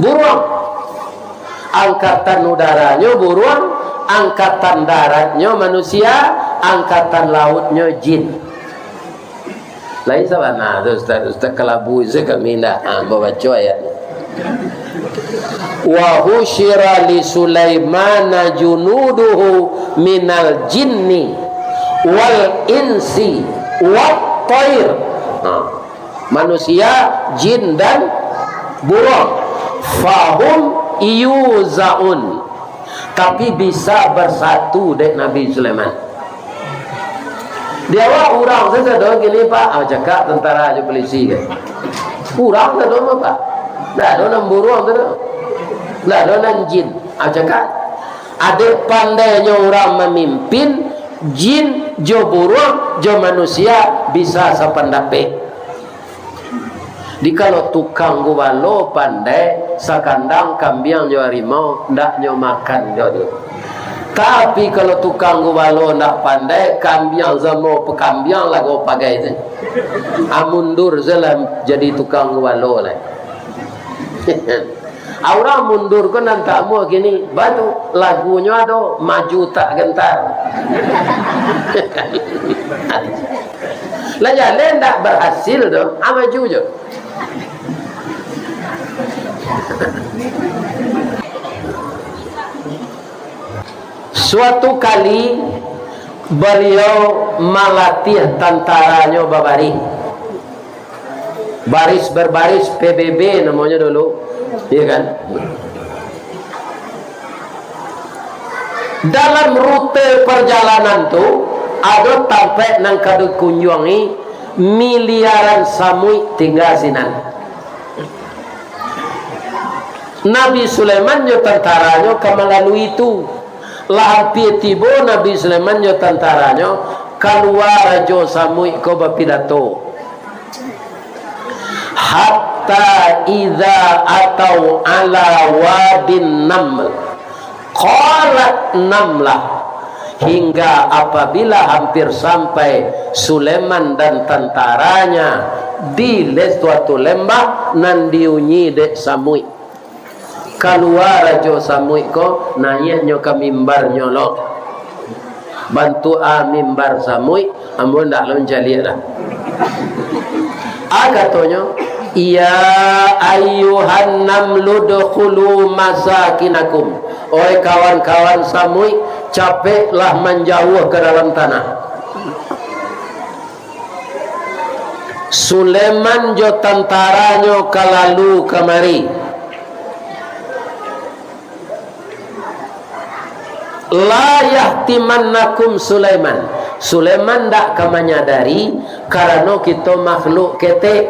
buruang. Angkatan udaranyo buruang, angkatan daratnyo manusia, angkatan lautnyo jin. Lain sabana tu, Ustaz. Ustaz Kalabu, Ustaz kami ndak. Ha, babaco ayat ni. "Wa husyira li Sulaimana junuduhu minal jinni wal insi wat thair." Ha. Manusia, jin, dan buruang. "Fahum yuzaun." Tapi bisa bersatu dek Nabi Sulaiman. Di awak urang sajo doh kini, Pak. Ah, cakak tentara jo polisi kan. Urang sajo mah, Pak. Ndak ado nan buruang tu doh. Ndak ado nan jin. Ah, cakak. Adek pandainyo urang mamimpin, jin jo buruang jo manusia bisa sapandapek. Dikalo tukang gubalo pandai, sakandang kambiang jo harimau, ndak nyo makan jo tu. Tapi, kalau tukang gubalo ndak pandai, kambiang samo pakambiang lago pagai tu. Ah, mundur se lah jadi tukang gubalo lai. Urang mundur ko nan tak amuah kini. Batu, lagunyo ado, maju tak gentar. Lah jaleh ndak berhasil tu, ah, maju jo. Suatu kali, baliau malatih tantaranyo babarih. Baris berbaris, P B B namonyo dulu, iya kan? Dalam rute perjalanan tu, ado tampek nan ka dikunjuangi, miliaran samuik tingga sinan. Nabi Sulaiman jo tantaranyo ka malalui tu. Lah ampia tibo Nabi Sulaiman jo tantaranyo, kalua Rajo Samuik ko bapidato. "Hatta idza atau ala wadin naml, qalat namlah," hingga apabila hampir sampai Sulaiman dan tantaranya di suatu lembah nan diunyi dek samuik. Kalua Rajo Samuik ko, naiaknyo ka mimbarnyo lo. Bantuak a mimbar samuik, ambo ndak lo mancaliak lah. A katonyo, "Ya ayyuhan namlu udkhulu masakinakum." Oi kawan-kawan samuik, capeklah manjauah ka dalam tanah. Sulaiman jo tantaranyo ka lalu kamari. La yahtimannakum Sulaiman. Sulaiman ndak ka manyadari, karano kito makhluk ketek.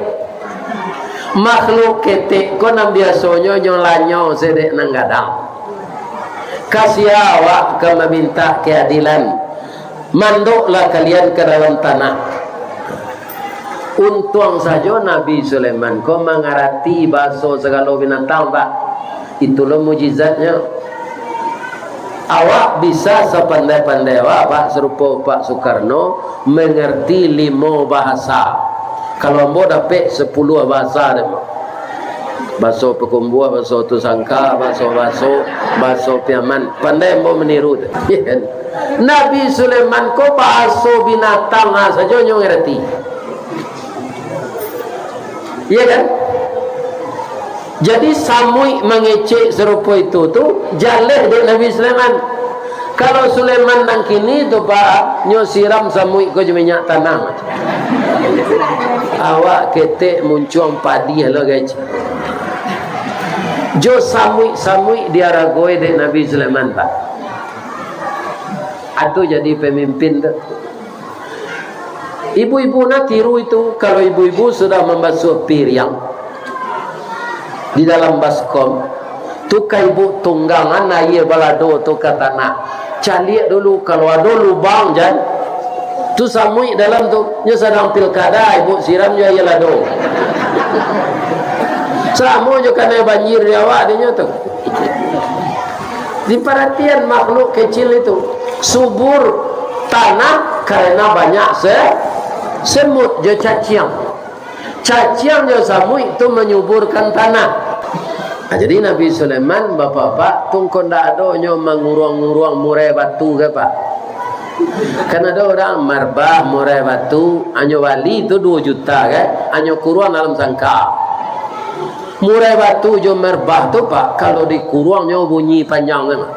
Makhluk ketek ko nan biasonyo nyo lanyo se dek nan gadang. Ka sia awak ka mamintak keadilan? Mandoklah kalian ka dalam tanah. Untuang sajo Nabi Sulaiman ko mangarati bahaso sagalo binatang, Pak. Itulah mujizatnyo. Awak bisa sapandai-pandai awak, Pak, sarupo Pak Sukarno, mangarati limo bahasa. Kalau ambo dapek sapuluah bahasa deh. Bahaso Pakumbuah, bahaso Tusangka, bahaso-bahaso, bahaso Piaman. Pandai ambo maniru tu. Iya kan? Nabi Sulaiman ko bahaso binatang ha sajo nyo ngarati. Iya kan? Jadi samuik mangecek sarupo itu tu jaleh dek Nabi Sulaiman. Kalau Sulaiman nan kini tu, Pak, nyo siram samuik ko jo minyak tanah. Awak ketek muncuang padiah lo, guys. Jo samuik-samuik diaragoi dek Nabi Sulaiman, Pak. Atu jadi pemimpin tu. Ibu-ibu nak tiru itu, kalau ibu-ibu sudah mambasuah piriang di dalam baskom, tu ka ibu tunggangan aia balado tu ka tanah. Caliak dulu, kalau ado lubang, jan. Tu samuik dalam tu, nyo sadang pilkada, ibu siram jo aia lado. Samo jo kanai banjir di awak dinyo tu. Diparatian makhluk kecil itu, subur tanah karena banyak se-, semut jo caciang. Caciang jo samuik tu manyuburkan tanah. Nah, jadi Nabi Sulaiman, bapak-bapak, tu ko ndak ado nyo manguruang-nguruang murai batu ke, Pak? Kan ado urang marbah murai batu, anyo bali tu duo juta, kan? Anyo kuruang dalam sangka. Murai batu jo marbah tu, Pak, kalau dikuruang nyo bunyi panjang tu, Pak.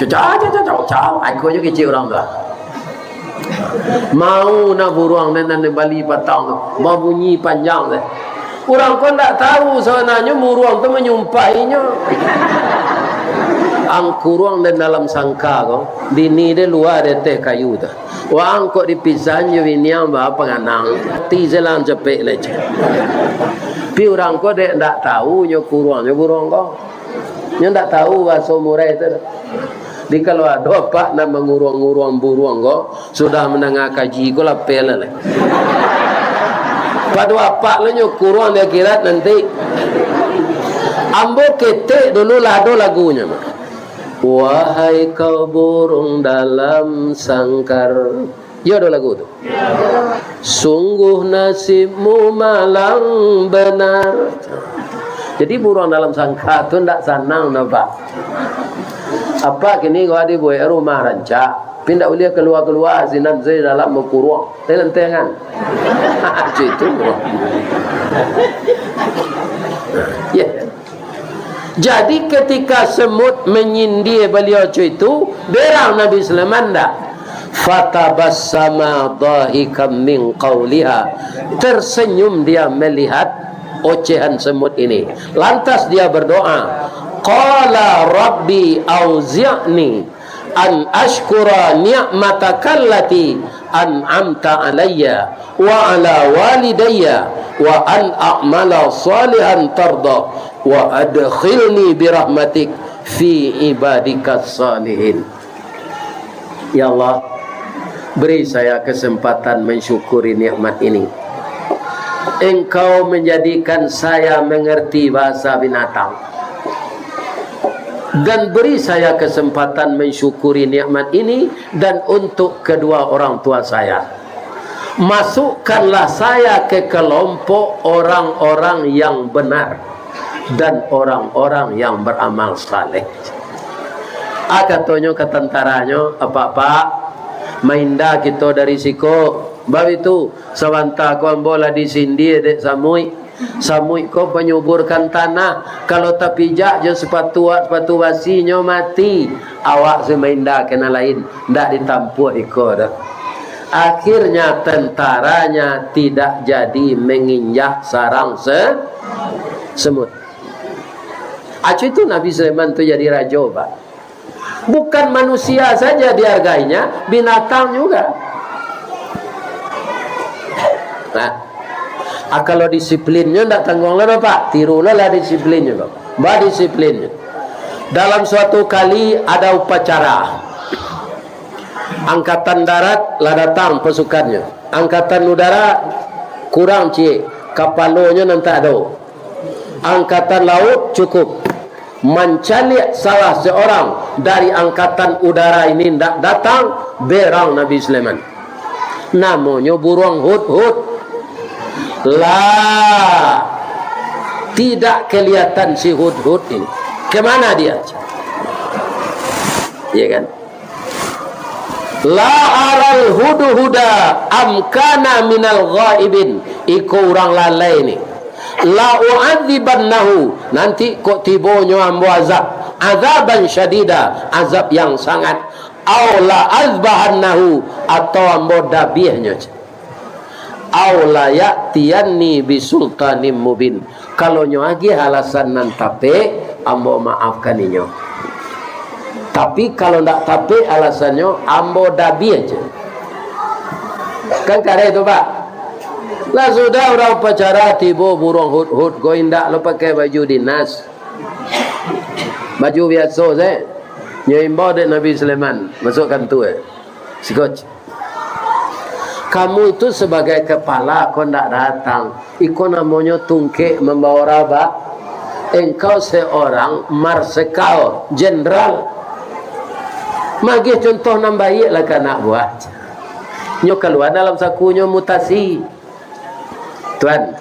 Cacau, cacau, cacau, cacau. Aku aja kecek urang tu lah. Mau nak buruang nan, nan bali patang tu, babunyi panjang tu. Urang ko ndak tahu sabananyo buruang tu manyumpahinyo. Ang kuruang den dalam sangka ko, dini den lua di ateh kayu tu. Wang kok dipisahan jo biniang ba panganang, mati selang cepek leceh. Tapi urang ko dek ndak tahu nyo kuruang nyo buruang ko. Nyo ndak tahu bahaso murai tu. Jadi kalau ado apak nan manguruang-nguruang buruang ko, sudah mandanga kaji ko lapeh lah. Pado apak lah nyo kuruang di akhirat nanti. Ambo ketek dulu lah ado lagunyo. Wahai kau burung dalam sangkar. Iyo ado lagu tu. Sungguh nasibmu malang benar. Jadi buruang dalam sangka tu ndak sanang nampak. Apak kini ko dibuek rumah rancak, tapi ndak buliah kalua-kalua, sinan se dalam bakuruang. Telentengan. Cik tu. Ya. Jadi, ketika semut menyindir beliau co itu, berang Nabi Sulaiman ndak? Fatabassama dhahikan min qauliha. Tersenyum dia melihat ocehan semut ini. Lantas dia berdoa, qala rabbi auzi'ni an asykura ni'matakallati an'amta alayya wa ala walidayya wa an a'mala salihan tarda wa adkhilni birahmatik fi ibadikas salihin. Ya Allah, beri saya kesempatan mensyukuri nikmat ini. Engkau menjadikan saya mengerti bahasa binatang. Dan beri saya kesempatan mensyukuri nikmat ini dan untuk kedua orang tua saya. Masukkanlah saya ke kelompok orang-orang yang benar dan orang-orang yang beramal saleh. Ah, katonyo ka tantaranyo, "Apak-apak, mainda kito dari siko." Babitu, sabanta ko ambo lah disindia dek samuik. Samuik ko panyuburkan tanah. Kalau tapijak jo sapatu, sapatu basi, nyo mati. Awak se mainda ka nan lain, ndak ditampuah iko doh. Akhirnya tentaranya tidak jadi menginjak sarang se-, semut. Acu itu Nabi Sulaiman tu jadi rajo, Pak. Bukan manusia saja dihargainya, binatang juga. Nah, ah, kalau disiplinnyo ndak tangguang lah, Pak. Tirulah lah disiplinnyo, Pak. Badisiplinnyo. Dalam suatu kali ada upacara. Angkatan darat lah datang pasukannyo. Angkatan udara kurang ciek, kapalonyo nan tak ado. Angkatan laut cukup. Mancaliak salah seorang dari angkatan udara ini ndak datang, berang Nabi Sulaiman. Namonyo buruang hudhud. Lah, tidak kelihatan si Hudhud ini. Kemana dia? Ya kan? La aral hudhuda am kana minal ghaibin. Iko urang lalai ni. La u'adzibannahu, nanti kok tibonyo ambo azab, azaban syadida, azab yang sangat, au la azbahannahu, atau ambo dabiahnyo. Au la ya'tiyanni bisultanim mubin. Kalau nyo agiah alasan nan tapek, ambo maafkan inyo. Tapi kalau ndak tapek alasannyo, ambo dabiah je. Kan kareh tu, Pak? Lah sudah urang upacara tibo buruang Hudhud ko indak lo pakai baju dinas. Baju biaso se. Nyo imbau dek Nabi Sulaiman, masuk kantua. Siko. Kamu itu sebagai kepala kok ndak datang. Iko namonyo tungkek mambawa rabak. Engkau seorang marsekal, jenderal. Magiah contoh nan baiak lah ka anak buah. Nyo kalua dalam sakunyo mutasi. Tuan,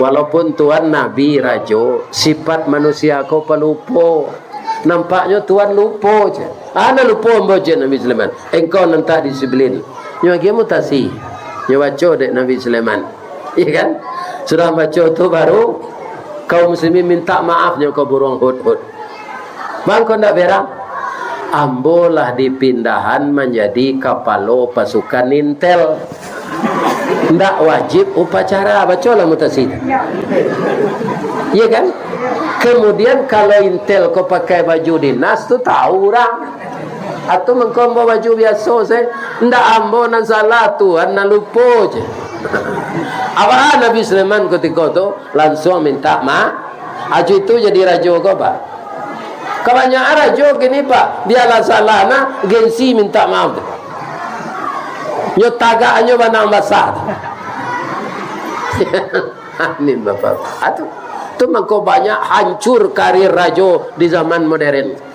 walaupun Tuan nabi rajo, sifat manusia ko palupo. Nampaknyo Tuan lupo je. Ah, nan lupo ambo je Nabi Sulaiman. Engkau nan tak disiplin. Nyo agiah mutasi. Nyo baco dek Nabi Sulaiman. Iya kan? Sudah baco tu baru kaum muslimin minta maaf nyo ka buruang Hudhud. Bang, kok ndak berang? Ambo lah dipindahan manjadi kapalo pasukan intel. Ndak wajib upacara, bacolah mutasi. Iya kan? Kemudian kalau intel ko pakai baju dinas tu tahu urang. Atau mangko ambo baju biaso se, ndak ambo nan salah, Tuan nan lupo je. Apo Nabi Sulaiman kutiko tu? Lansuang minta maaf. Ajo itu jadi rajo ko, Pak. Kabanyakan rajo kini, Pak, bialah salah nah, gengsi minta maaf tu. Nyo tagak nyo banang basah tu. Amin, Bapak. Ah, tu, tu mangko banyak hancur karir rajo di zaman modern.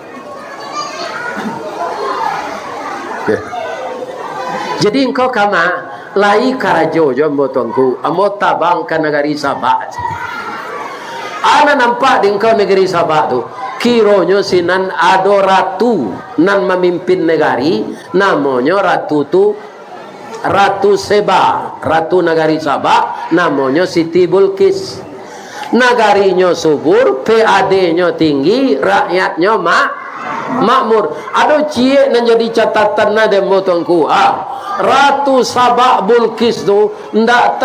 Jadi engkau kama, lai karajo jo ambo tuanku, ambo tabang ka nagari Sabak. Ana nampak di engkau nagari Sabak tu, kironyo sinan ado ratu nan mamimpin nagari, namonyo ratu tu Ratu Seba, ratu nagari Sabak, namonyo Siti Bulkis. Nagarinyo subur, P A D-nyo tinggi, rakyatnyo mak-, makmur. Ado ciek nan jadi catatan nah dek ambo tuanku. Ah, Ratu Sabak Bulkis tu ndak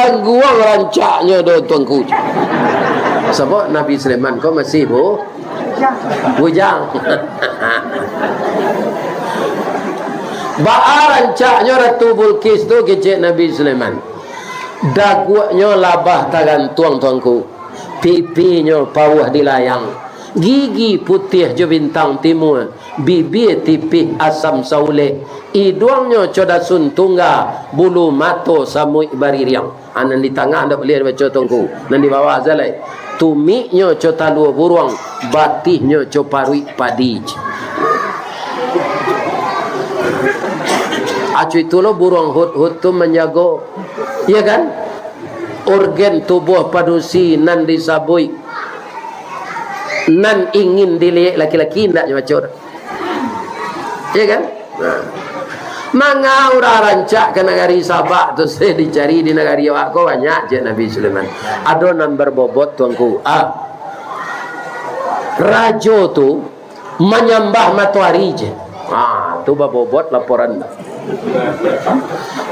tangguang rancaknyo doh tuanku. Sabab Nabi Sulaiman ko masih bu-, bujang. Baa rancaknyo Ratu Bulkis tu kecek Nabi Sulaiman. Daguaknyo labah tagantuang tuanku, pipinyo pauah dilayang, gigi putiah jo bintang timua, bibia tipih asam sauleh, iduangnyo co dasun tungga, bulu mato samuik baririang. Ah, nan di tangah ndak buliah dibaco tuanku, nan di bawah sajo lai. Tumiknyo co talua buruang, batihnyo co paruik padi. Acu itulah buruang Hudhud tu manjago, iya kan? Organ tubuah padusi nan disabuik, nan ingin diliek laki-laki, ndak nyo baco. Iya kan? Nah. Manga urang rancak ka nagari Sabak tu, se dicari di nagari awak ko banyak, cek Nabi Sulaiman. Ado nan babobot tuanku. Ah. Rajo tu manyambah matoari je. Ah, tu babobot laporan.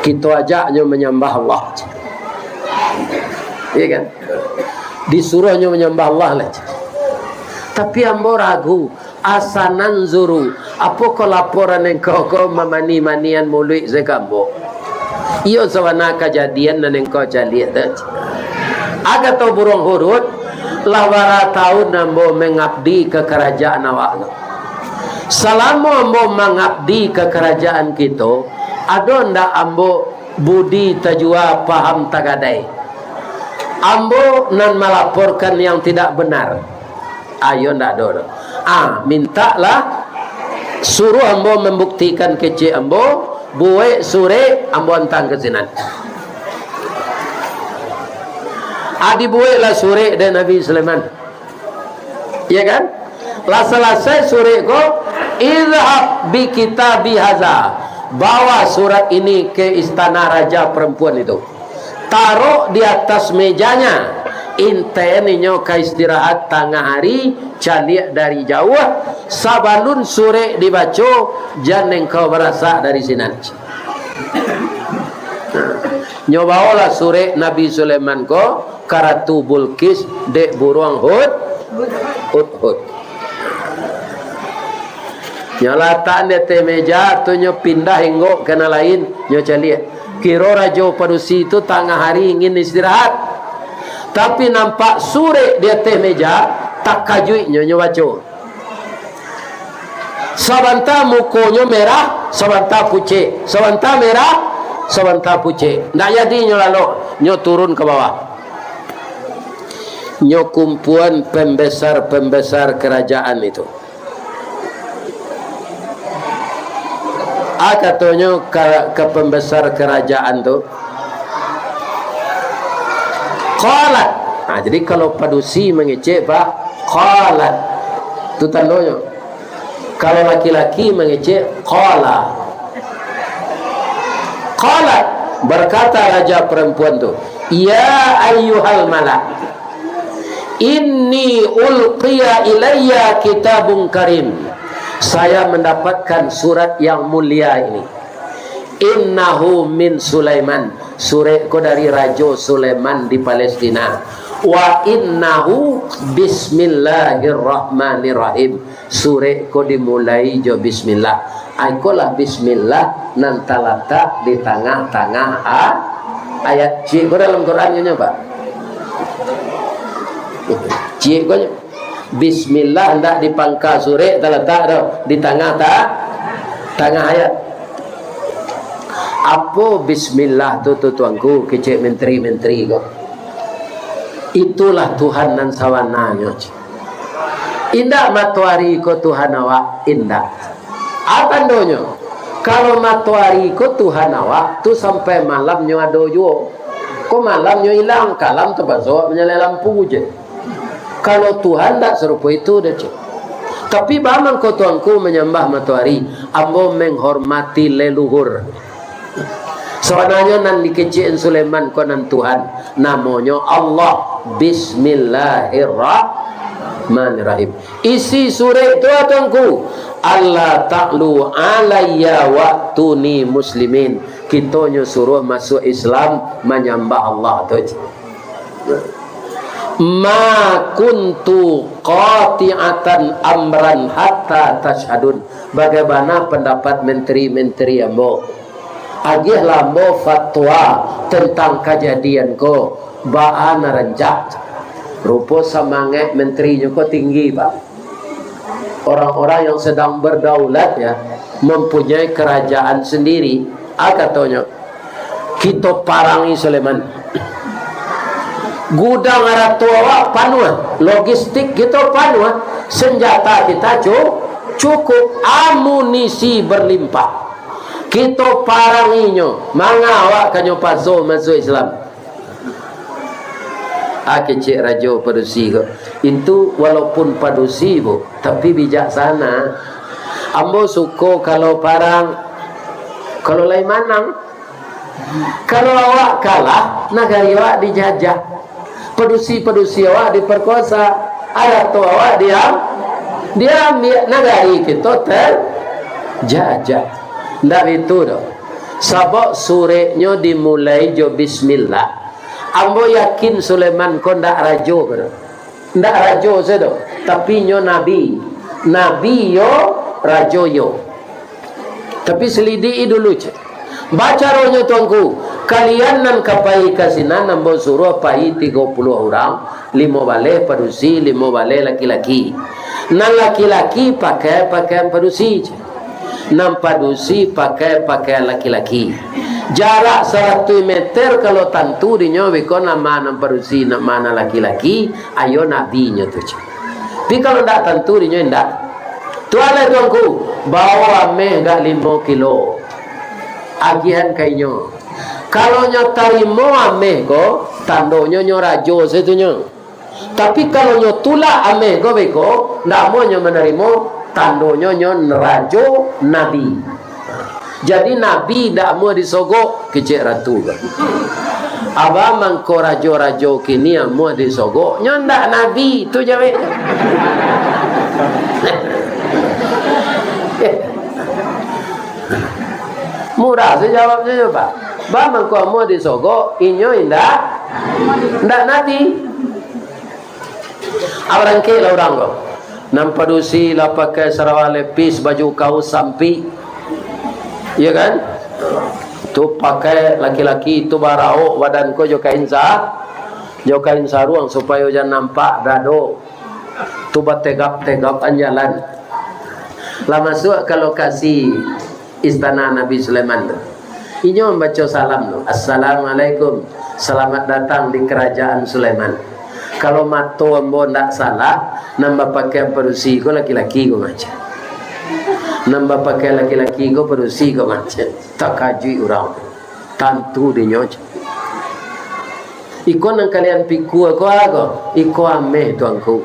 Kito ajaknyo manyambah Allah. Iya kan? Disuruahnyo manyambah Allah lah. Tapi ambo ragu, Asa nanzuru, apokoh laporan engkau ko mamani-manian muluik se ka ambo? Iyo sabana kajadian nan engkau caliak tu. Apo kato buruang Hudhud, lah bara taun ambo mangabdi ka karajaan awak tu. Salamo ambo mangabdi ka karajaan kito, ado ndak ambo budi tajua paham tagadai? Ambo nan malaporkan yang tidak benar. Ayo ndak ado doh. Ah, mintaklah, suruah ambo mambuktikan kecek ambo, Buek surek, ambo antang ka sinan. Ah, dibueklah surek dek Nabi Sulaiman. Iya kan? Lah salasai surek ko, "Izhab bi kitabi haza." Bawa surat ini ke istana raja perempuan itu. Tarok di atas mejanya. Inten inyo ka istirahat tangah hari, caliak dari jauah. Sabalun surek dibaco, jan engkau barasak dari sinan. Nyo baolah surek Nabi Sulaiman ko ka Ratu Bulqis dek buruang hud-, hudhud. Nyo latakan di ateh meja tu, nyo pindah inggok ka nan lain, nyo caliak. Kiro rajo padusi tu tangah hari ingin istirahat. Tapi nampak surek di ateh meja, takajuik nyo, nyo baco. Sabanta mukonyo merah, sabanta pucek, sabanta merah, sabanta pucek. Ndak jadi nyo lalok, nyo turun ka bawah. Nyo kumpuan pembesar-pembesar kerajaan itu. Ah, katonyo ka, ka pembesar kerajaan tu, "Qalat." Nah, jadi kalau padusi mangecek, Pak, "Qalat." Tu tandonyo. Kalau laki-laki mangecek, "Qala." "Qalat," berkata raja perempuan tu, "Ya ayyuhal mala, inni ulqiya ilayya kitabun karim." Saya mendapatkan surat yang mulia ini. "Innahu min Sulaiman." Surek ko dari Rajo Sulaiman di Palestina. "Wa innahu bismillahirrahmanirrahim." Surek ko dimulai jo bismillah. Ai, ikolah bismillah nan talatak di tangah-tangah a-, ayat. Ciek ko dalam Quran nyo, Pak. Ciek ko nyo. Bismillah ndak di pangka surek talatak doh, di tangah ta-, tangah ayat. Apo bismillah tu, tu tuanku, kecek menteri-menteri ko? Itulah Tuhan nan sabananyo, cik. Indak matoari ko Tuhan awak, indak. Apo tandonyo? Kalau matoari ko Tuhan awak, tu sampai malamnyo ado juo. Ko malamnyo ilang, kalam tapaso awak manyalai lampu je. Kalau Tuhan ndak sarupo itu doh, cik. Tapi baa mangko tuanku manyambah matoari, ambo menghormati leluhur. Sabananyo nan dikecek Sulaiman ko nan Tuhan, namonyo Allah. Bismillahirrahmanirrahim. Isi surek tu, ah, tuanku, "Alla ta'lu alayya wa'tuni muslimin." Kitonyo suruah masuak Islam, manyambah Allah tu. "Ma kuntu qati'atan amran hatta tasyhadun." Bagaimana pendapat menteri-menteri ambo? Agiahlah ambo fatwa tentang kajadian ko, baa nan rancak. Rupo samangaik menterinyo ko tinggi, Pak. Orang-orang yang sedang berdaulat, ya, mempunyai kerajaan sendiri. Ah, katonyo, "Kito parangi Sulaiman. Gudang arato awak panuah, logistik kito panuah, senjata kita cu-, cukup, amunisi berlimpah. Kito paranginyo, manga awak ka nyo paso masuak Islam." Ah, kecek rajo padusi ko. Itu walaupun padusi, Bu, tapi bijaksana. Ambo suko kalau parang, kalau lai manang. Kalau awak kalah, nagari awak dijajah. Padusi-padusi awak diperkosa. Arato awak diam-, diambiak. Nagari kito terjajah. Ndak bitu doh. Sabab sureknyo dimulai jo bismillah. Ambo yakin Sulaiman ko ndak rajo ko doh. Ndak rajo sajo, tapi nyo nabi. Nabi yo, rajo yo. Tapi selidiki dulu, cek. Baa caronyo, tuanku, kalian nan ka pai ka sinan, ambo suruah pai tigo puluah urang, limo baleh padusi, limo baleh laki-laki. Nan laki-laki pakai pakaian padusi, cek. Nan padusi pakai pakaian laki-laki. Jarak saratuih meter, kalau tantu dinyo beko nama nan padusi, nama nan laki-laki, ayo nabinyo tu, cek. Tapi kalau ndak tantu dinyo indak. Tu alai, tuanku, bao ameh agak limo kilo. Agiahan ka inyo. Kalau nyo tarimo ameh ko, tandonyo nyo rajo satunyo. Tapi kalau nyo tulak ameh ko beko, ndak amuah nyo manarimo, tandonyo nyo rajo nabi. Jadi nabi ndak amuah disogok, kecek ratu ko. Abah mangko rajo-rajo kini amuah disogok, nyo ndak nabi, tu jaweknyo. Murah se jawabnyo nyo, Pak. Bah mangko amuah disogok, inyo indak, indak nabi. Abarangkeklah urang ko. Nan padusi lah pakai sarawa lepis, baju kaus sampik. Iyo kan? Tu pakai laki-laki tu baraok badan ko jo kain sa-, jo kain saruang supayo jan nampak dado. Tu bategap-tegap an jalan. Lah masuak ka lokasi istana Nabi Sulaiman tu. Inyo mambaco salam tu, "Assalamualaikum, selamat datang di kerajaan Sulaiman." Kalau mato ambo ndak salah, nan bapakaian padusi ko laki-laki ko macam. Nan bapakaian laki-laki ko padusi ko macam. Takajuik urang tu. Tantu dinyo. Iko nan kalian pikua ko ago? Iko ameh, Tuanku.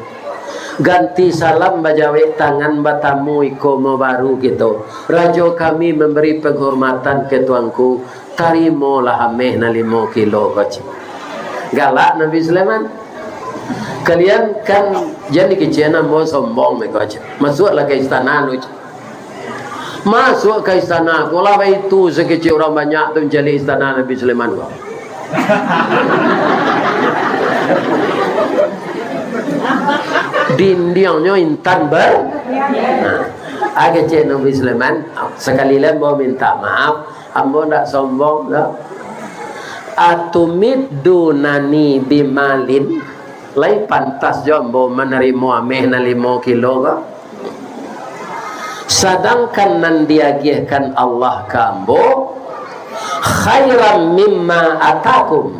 Ganti salam bajawek tangan batamu iko mah baru kito. Rajo kami mambari panghormatan ka Tuanku. Tarimolah ameh nan limo kilo ko, cek. Galak Nabi Sulaiman. Kalian kan jan dikecekan ambo sombong, beko, cek. Masuaklah ka istana lu, cek. Masuak ka istana, ko lah baitu sakecek urang banyak tu mancaliak istana Nabi Sulaiman ko. Dindiangnyo intan ber-, nah, ah, kecek Nabi Sulaiman, sakali lai ambo minta maaf, ambo ndak sombong doh. Atumiddunani bimalin, lai pantas jo ambo manarimo ameh nan limo kilo ko? Sadangkan nan diagiahkan Allah ka ambo, khairam mimma atakum,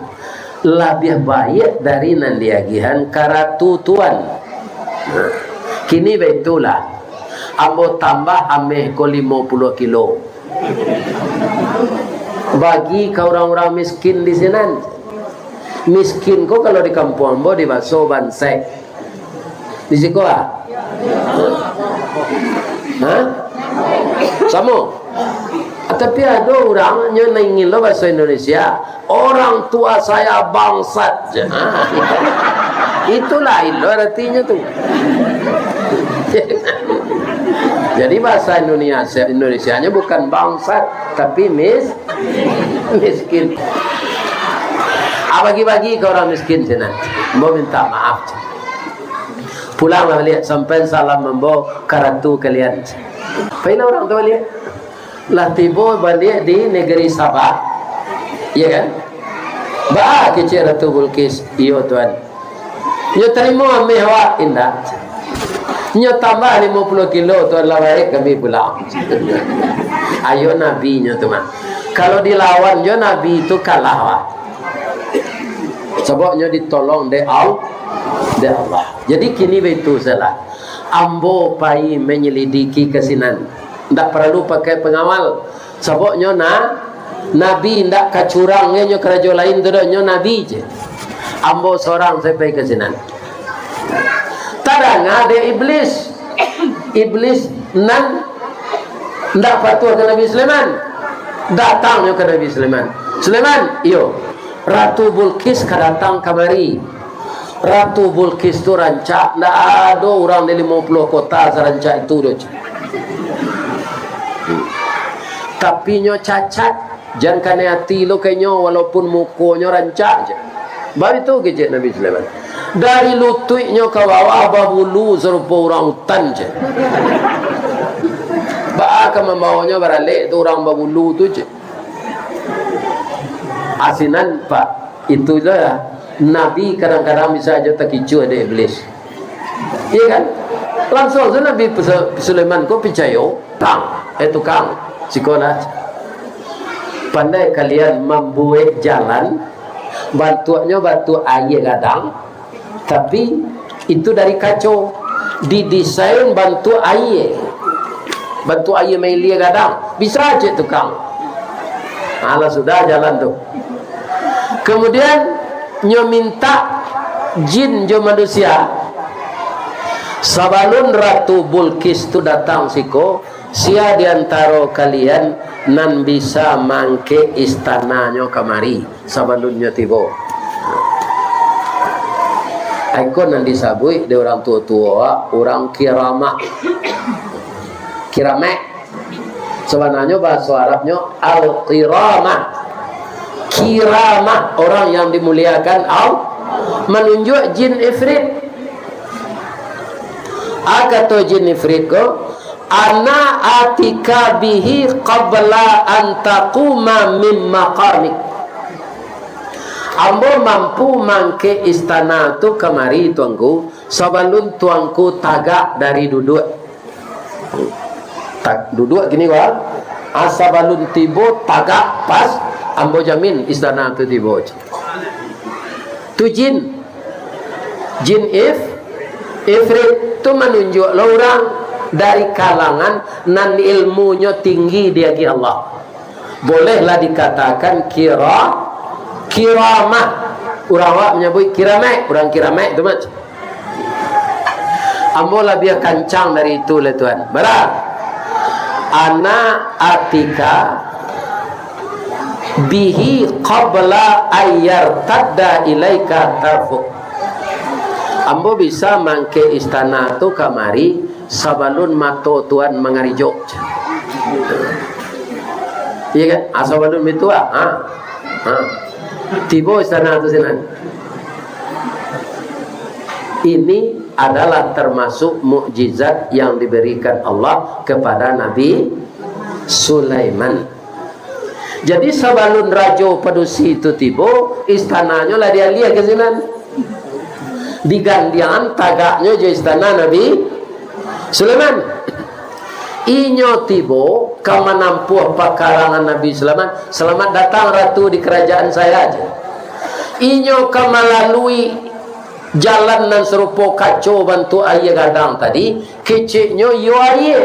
labiah baiak dari nan diagiahan ka ratu tuan. Kini baitulah, ambo tambah ameh ko limo puluah kilo. Bagi ka urang-urang miskin di sinan. Miskin ko kalau di kampuang ambo dibaso bansaik. Di siko, ah? Hah? Samo? Ah, tapi ado urang nyo nan ingin lo bahaso Indonesia, "Orang tua saya bangsat," je. Ah, itu lain lo aratinyo tu. Jadi bahasa Indonesia, Indonesianyo bukan bangsat, tapi mis-, miskin. Ah, bagi-bagi ka urang miskin sinan. Ambo minta maaf. Pulanglah baliak, sampaian salam ambo ka ratu kalian. Pailah urang tu baliak. Lah tibo baliak di negeri Sabah. Iya kan? Baa kecek Ratu Bulkis, "Iyo, Tuan." "Nyo tarimo ameh awak?" "Indak." "Nyo tambah limo puluah kilo, Tuan, lah baik kami pulang." Ayo nabinyo tu mah. Kalau dilawan jo nabi tu, kalah awak. Sabab nyo ditolong dek Al-, dek Allah. Jadi kini baitu sajolah. Ambo pai manyalidiki ka sinan. Ndak paralu pakai pangawal. Sabab nyo na-, nabi ndak ka curang, nyo karajo lain tu doh, nyo nabi je. Ambo sorang sajo pai ka sinan. Tadanga dek Iblis. Iblis nan ndak patuah ka Nabi Sulaiman. Datang nyo ka Nabi Sulaiman. "Sulaiman, iyo. Ratu Bulkis ka datang kamari." Ratu Bulkis tu rancak, ndak ado urang di limo puluah kota sarancak itu doh, cek. Tapi nyo cacat, jan kanai ati lo ka inyo, walaupun mukonyo rancak, cek. Baitu kecek Nabi Sulaiman. Dari lutuiknyo ka bawah babulu sarupo urang utan, cek. Baa ka mambawonyo baralek tu urang babulu tu, cek. Asinan, Pak, itulah nabi kadang-kadang bisa aja takicuah dek Iblis. Iya kan? Langsung tu Nabi Su-, Sulaiman ko picayo, tang, eh, tukang, sikolah. Pandai kalian mambuek jalan, bantuaknyo bantuak aia gadang, tapi itu dari kaco, didesain bantuak aia. Bantuak aia mailia gadang. Bisa cek tukang. Alah sudah jalan tu. Kemudian, nyo mintak jin jo manusia, sabalun Ratu Bulqis tu datang siko, sia di antaro kalian nan bisa mangkek istananyo kamari sabalun nyo tibo? Iko nan disabuik dek urang tuo-tuo, urang kiramah. Kiramek. Sabananyo bahaso Arabnyo al-kiramah. Kiramah, orang yang dimuliakan Allah, manunjuak jin ifrit. A kato jin ifrit ko, "Ana atika bihi qabla an taquma min maqamik." Ambo mampu mangkek istana tu kamari, Tuanku, sabalun Tuanku tagak dari duduak. Tak, duduak kini ko, ah. Asa balun tibo, tagak pas, ambo jamin istana tu tibo. Tu jin. Jin if, ifrit tu manunjuak lo urang dari kalangan nan ilmunyo tinggi di agi Allah. Bolehlah dikatakan kira-, kiramah. Urang awak manyabuik kiramek, urang kiramek tu mah. Ambo labiah kancang dari itu lai, Tuan. Bara? Ana atika bihi qabla ayyar tadda ilaika tarfuk. Ambo bisa mangkek istana tu kamari sabalun mato Tuan mangarijok. Iya kan? Ah, sabalun bitu, ah. Ha. Ha. Tibo istana tu sinan. Ini adalah termasuk mukjizat yang diberikan Allah kepada Nabi Sulaiman. Jadi, sabalun rajo padusi tu tibo, istananyo lah dialiah ka sinan. Digandiangan tagaknyo jo istana Nabi Sulaiman. Inyo tibo ka manampuah pakarangan Nabi Sulaiman, "Selamat datang, Ratu, di kerajaan saya," aja. Inyo ka malalui jalan nan sarupo kaco bantuak aia gadang tadi, keceknyo iyo aia.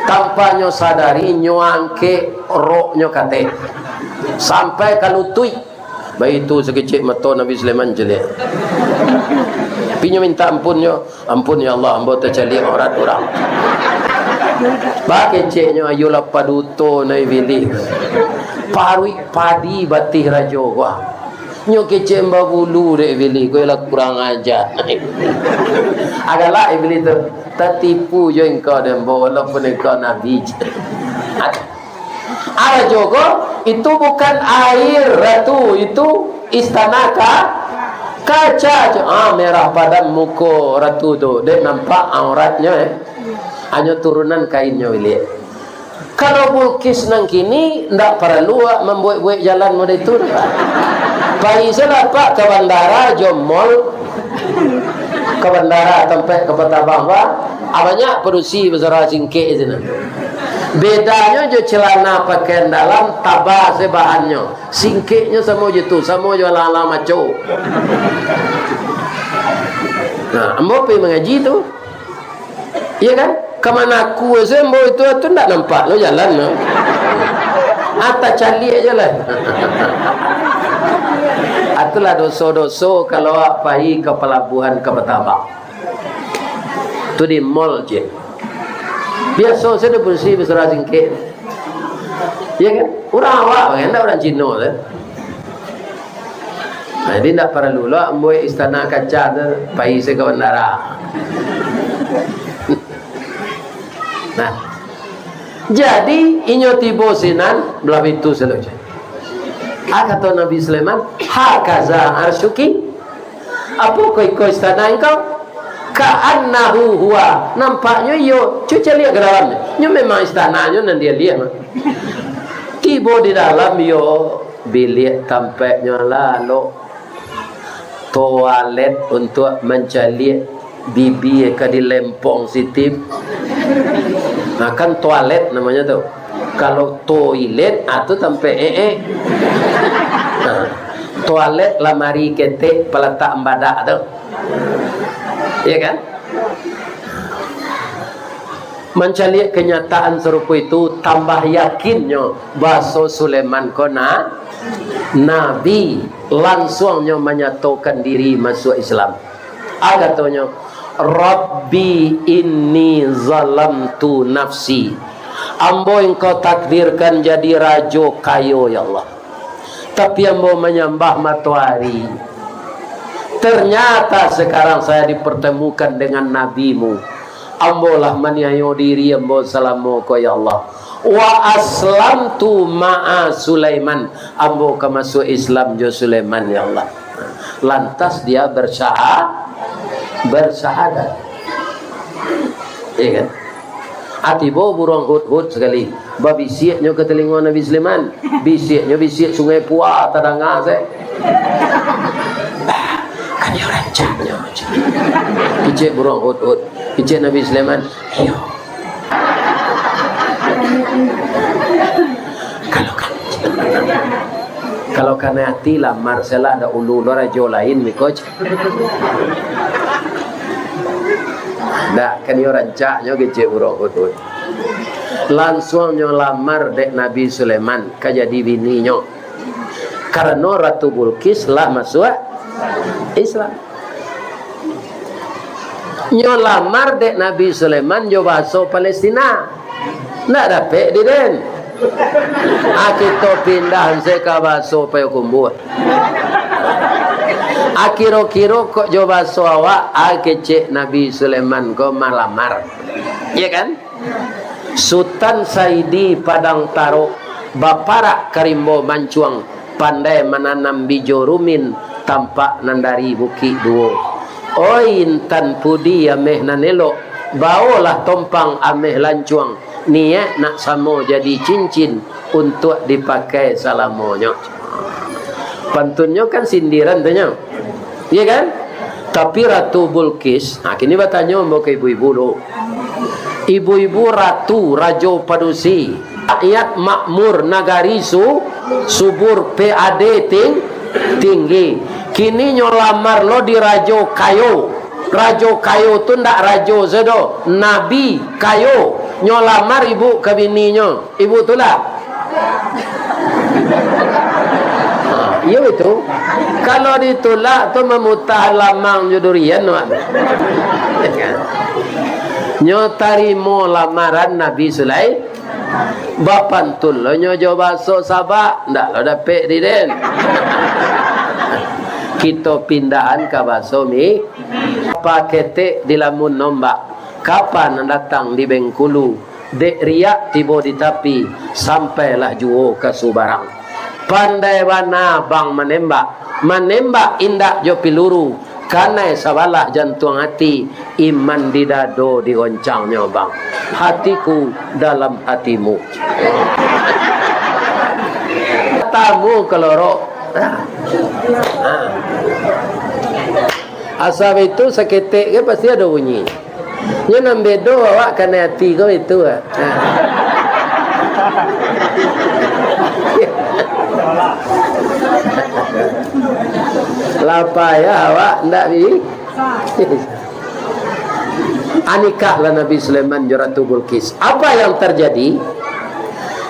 Tanpa nyo sadari, nyo angkek roknyo kateh. Sampai ka lutuik. Baitu sakecek mato Nabi Sulaiman caliak. Tapi nyo minta ampun nyo, "Ampun, ya Allah, ambo tacaliak aurat urang." Bakeceknyo, "Ayolah paduto, nai bilih. Paruik padi batih rajo ko, ah. Nyo kecek babulu dek bilih ko, ialah kurang aja." Agalak bilih tu, "Tatipu jo engkau dek ambo, walaupun engkau nabi." Arajo ko, "Itu bukan air, Ratu, itu istana ka-, kaca." Ah, merah padam muko Ratu tu, dek nampak auratnyo, eh. Hanyo turunan kainnyo biliak. Kalau Bulqis nan kini, ndak paralu awak mambuek-buek jalan model itu. Pai sajolah, Pak, ka bandara jo mall. Ka bandara, tampek kapal tabang, Pak. Ah, banyak padusi basarah singkek sinan. Bedanyo jo celana pakaian dalam, taba se bahannyo. Singkeknyo samo jo tu, samo jo alang-alang maco. Nah, ambo pai mangaji tu. Iya kan? Ka Manaku se ambo itu, tu ndak nampak lo jalan tu. Ah, tacaliak se lah. Ah, itulah doso-doso kalau awak pai ka palabuahan ka Batabang. Tu di mall je. Biaso se padusi basarah singkek. Iya kan? Urang awak kan, ndak urang Cino tu. Nah, jadi ndak paralu lo mambuek istana kaca tu, pai se ka bandara. Nah, jadi inyo tibo sinan, balah bitu sajo. Ah, kato Nabi Sulaiman, "Hakaza arsyuki." "Apo ko iko istana engkau?" "Ka'annahu huwa." Nampaknyo iyo, cubo caliak ka dalamnyo. Nyo memang istananyo nan dialiah mah. Tibo di dalam iyo, biliak tampeknyo lalok. Toalet untuak mancaliak bibia ka dilempong sitip. Nah, kan toalet namonyo tu. Kalau toilet, ah, tu tampek e-e. Nah, toalet lamari ketek palatak badak tu. Iya kan? Mancaliak kanyataan sarupo itu, tambah yakinnyo baso Sulaiman ko na-, nabi, lansuang nyo manyatokan diri masuak Islam. A katonyo, "Rabbi inni zalamtu nafsi." Ambo Engkau takdirkan jadi rajo kayo, ya Allah. Tapi ambo manyambah matoari. Ternyata sekarang saya dipertemukan dengan nabimu. Ambo lah maniayo diri ambo salamo ko, ya Allah. Wa aslamtu ma'a Sulaiman. Ambo ka masuak Islam jo Sulaiman, ya Allah. Lantas dia bersaha-, bersahadat. Iya kan? Ah, tibo buruang hudhud sakali. Babisiaknyo ka talingo Nabi Sulaiman. Bisiaknyo bisiak sungai Pua tadanga se. Ah, kan iyo rancaknyo. Kecek buruang hudhud. Kecek Nabi Sulaiman. Iyo. Kalau kan, kalau kanai ati lamar, salah ada ulu lo rajo lain, miko. Ndak, kan iyo rancaknyo kecek buruang hudhud. Lansuang nyo lamar dek Nabi Sulaiman, ka jadi bininyo. Karano Ratu Bulqis lah masuak Islam. Nyo lamar dek Nabi Sulaiman jo bahaso Palestina. Ndak dapek di den. Ah, kito pindah se ka bahaso Payokumbuah. Ah, kiro-kiro kok jo bahaso awak, ah, kecek Nabi Sulaiman ko malamar. Iya kan? Sutan Saidi Padang Tarok, baparak ka rimbo mancuang, pandai mananam bijo rumin, tampak nan dari Bukik Duo. Oi intan pudi ameh nan elok, baolah tompang ameh lancuang, niaik nak samo jadi cincin, untuak dipakai salamonyo. Pantunnyo kan sindiran tu nyo. Iya kan? Tapi Ratu Bulqis, nah, kini batanyo ambo ka ibu-ibu dulu. Ibu-ibu ratu, rajo padusi, rakyat makmur, nagari su-, subur, P A D ting-, tinggi. Kini nyo lamar lo di rajo kayo. Rajo kayo tu ndak rajo se doh, nabi kayo. Nyo lamar ibu ka bininyo. Ibu tulak. Iyo itu. Kalau ditulak tu mamutah lamang jo durian, wak. Nyo tarimo lamaran Nabi Sulai-, bapantun lo nyo jo baso Sabak, ndak lo dapek di den. Kito pindahan ka baso mi-, paketek di lamun nombak. Kapa nan datang di Bengkulu, dek riak tibo di tapi, sampailah juo ka subarang. Pandai bana bang manembak, manembak indak jo piluru, kanai sabalah jantuang ati, iman di dado digoncangnyo bang. Hatiku dalam hatimu. Tamu kalorok. Nah. Nah. Asa itu saketek ke pasti ado bunyi. Nyo nan bedo awak kanai ati ko itu, ah. Lah payah awak ndak bi-, anikahlah Nabi Sulaiman jo Ratu Bulqis. Apa yang terjadi?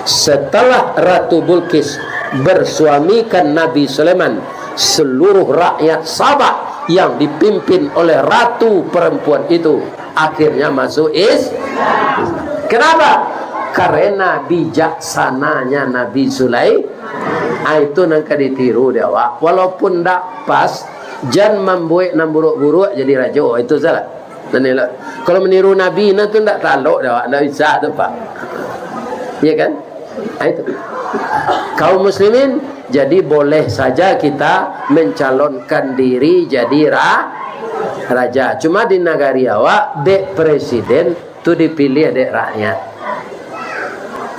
Setelah Ratu Bulqis bersuamikan Nabi Sulaiman, seluruh rakyat Sabak yang dipimpin oleh ratu perempuan itu akhirnya masuk Is-, Islam. Kenapa? Karena bijaksananya Nabi Sulaiman. Ah, itu nan ka ditiru dek awak. Walaupun ndak pas, jan mambuek nan buruak-buruak jadi rajo. Itu salah. Nan elok. Kalau meniru Nabi, nah tu ndak talok dek awak, ndak bisa tu, Pak. Iya kan? Ah, itu. Kaum muslimin, jadi boleh saja kita mencalonkan diri jadi ra-, raja. Cuma di nagari awak, dek presiden tu dipilih dek rakyat.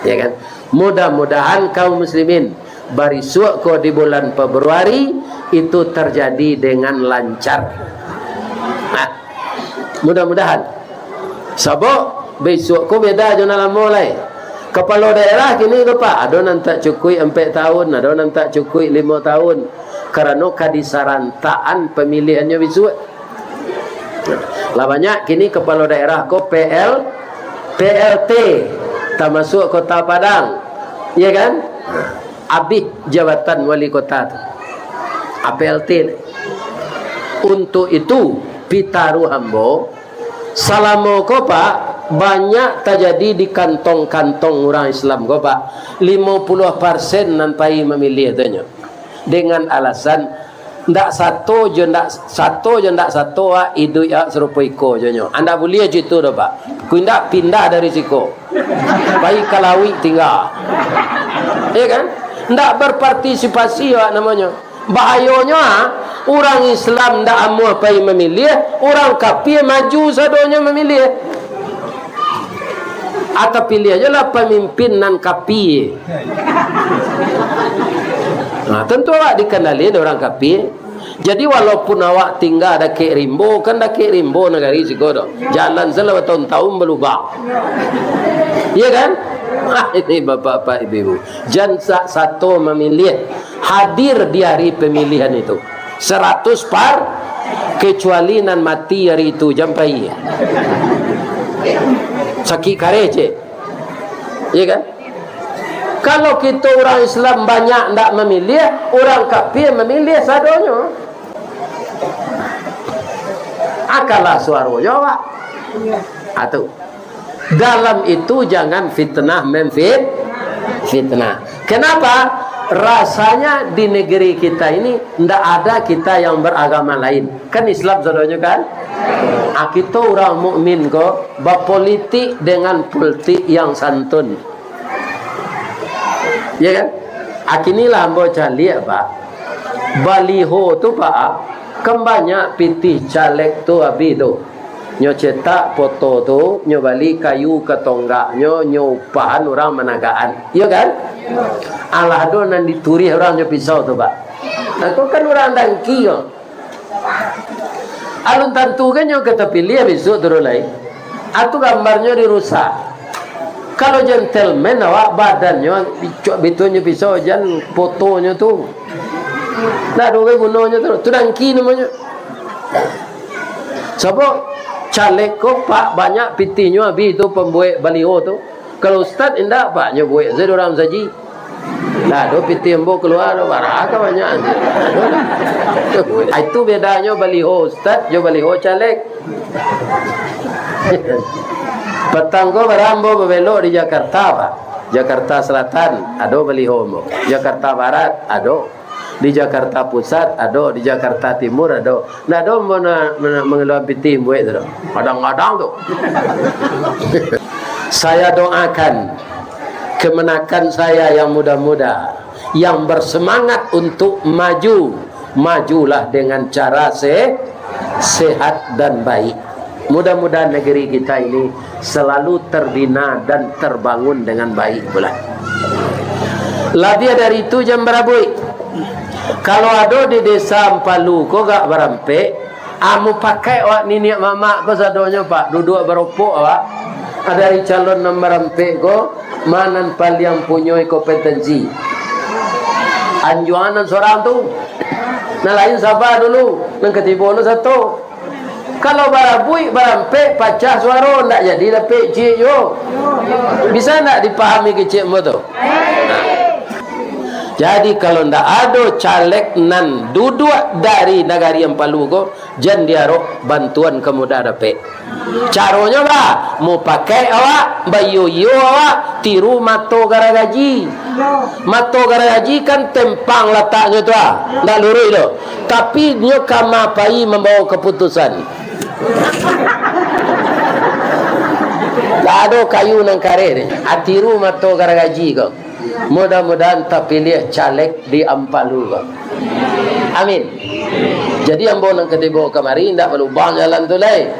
Ya kan? Mudah-mudahan kaum muslimin, barisuak ko di bulan Februari itu terjadi dengan lancar. Nah, mudah-mudahan. Sabab bisuak ko beda jo nan lamo lai. Kapalo daerah kini ko, Pak, ado nan tak cukuik ampek tahun, ado nan tak cukuik limo tahun. Karano ka disarantakan pamiliahannyo bisuak. Lah banyak kini kapalo daerah ko P L, P L T, tamasuak Kota Padang, ya kan? Abih jabatan wali kota tu. A P L T. Untuk itu, pitaruah ambo, salamo ko, Pak, banyak tajadi di kantong-kantong urang Islam ko, Pak. Limo puluah persen nan pai mamiliah tu nyo. Dengan alasan, ndak sato jo ndak sato jo ndak sato, ah, iduik awak sarupo iko jo nyo. Andak buliah jo itu doh, Pak. Ku indak pindah dari siko. Pai ka lauik tingga. Ya kan? Ndak berpartisipasi awak namonyo. Bahayonyo, ah, urang Islam ndak amuah pai mamiliah, urang kapia maju sadonyo mamiliah. Atau piliah je lah pamimpin nan kapia. Nah, tentu awak dikandali dek urang kapia. Jadi, walaupun awak tingga dakek rimbo, kan dakek rimbo nagari siko doh. Jalan se lah batahun-tahun balubang. Iya kan? Ah, ini bapak-bapak, ibu-ibu. Jan sak sato mamiliah hadir di hari pemilihan itu. Saratus par, kecuali nan mati hari itu, jan pai. Sakik kareh, cek. Iya kan? Kalau kito urang Islam banyak ndak mamiliah, urang kapia mamiliah sadonyo. Akalah suaro jo awak. Atu. Dalam itu jangan fitnah memfit-, fitnah. Kenapa? Rasanya di negeri kita ini ndak ada kita yang beragama lain. Kan Islam sadonyo kan? Ah, kito urang mukmin ko bapolitik dengan pultik yang santun. Ya kan? Akinilah ambo caliak, Pak. Baliho tu, Pak, kan banyak pitih caleg tu abih tu. Nyo cetak foto tu, nyo bali kayu ka tonggaknyo, nyo upahan urang managakan. Iyo kan? Alah ado nan diturih urang jo pisau tu, Pak. Nah, tu kan urang dangki ko. Alun tantu kan nyo ka tapiliah bisuak tu lai. Atu gambarnyo dirusak. Kalau gentleman awak badannyo, bicuak bitunyo pisau jan fotonyo tu. Ndak ado gunonyo tu. Tu dangki namonyo. Sabab caleg ko, Pak, banyak pitihnyo abih tu pambuek baliho tu. Kalau ustad indak, Pak, nyo buek sajo urang saji. Lah, do pitih ambo kalua, do bara ka banyak. Ah, itu bedanyo baliho ustad jo baliho caleg. Patang ko bara ambo babelok di Jakarta, Pak. Jakarta Selatan, ado baliho ambo. Jakarta Barat, ado. Di Jakarta Pusat ado, di Jakarta Timur ado. Ndak ado ambo na-, na-, mangalua pitih buek tu doh. Kadang-kadang tu. Saya doakan kemenakan saya yang muda-muda, yang bersemangat untuk maju, majulah dengan cara se-, sehat dan baik. Mudah-mudahan negeri kita ini selalu terbina dan terbangun dengan baik pula. Labiah dari itu, jan barabuik. Kalau ado di Desa Ampalu ko gak barampek, amu pakai awak niniak mamak ko sadonyo, Pak, duduak baropok awak. Dari calon nan barampek ko, ma nan paliang punyoi kompetensi? Anjuangan nan sorang tu. Nan lain saba dulu, nan katibo lo sato. Kalau barabuik, barampek, pacah suaro, ndak jadi dapek ciek juo. Bisa ndak dipahami kecek ambo tu? Nah. Jadi, kalau ndak ado caleg nan duduak dari Nagari Ampalu ko, jan diarok bantuan ka mudah dapek. Caronyo, bah, mupakaik awak, baiyo-iyo awak, tiru mato garagaji. Mato garagaji kan tempang lataknyo tu, ah, ndak luruih tu. Tapi nyo kama pai mambawa kaputusan. Ndak ado kayu nan kareh ni. Ah, tiru mato garagaji ko. Mudah-mudahan tapiliah caleg di Ampalu ko. Amin. Jadi, ambo nan katibo kamari indak balubang jalan tu lai.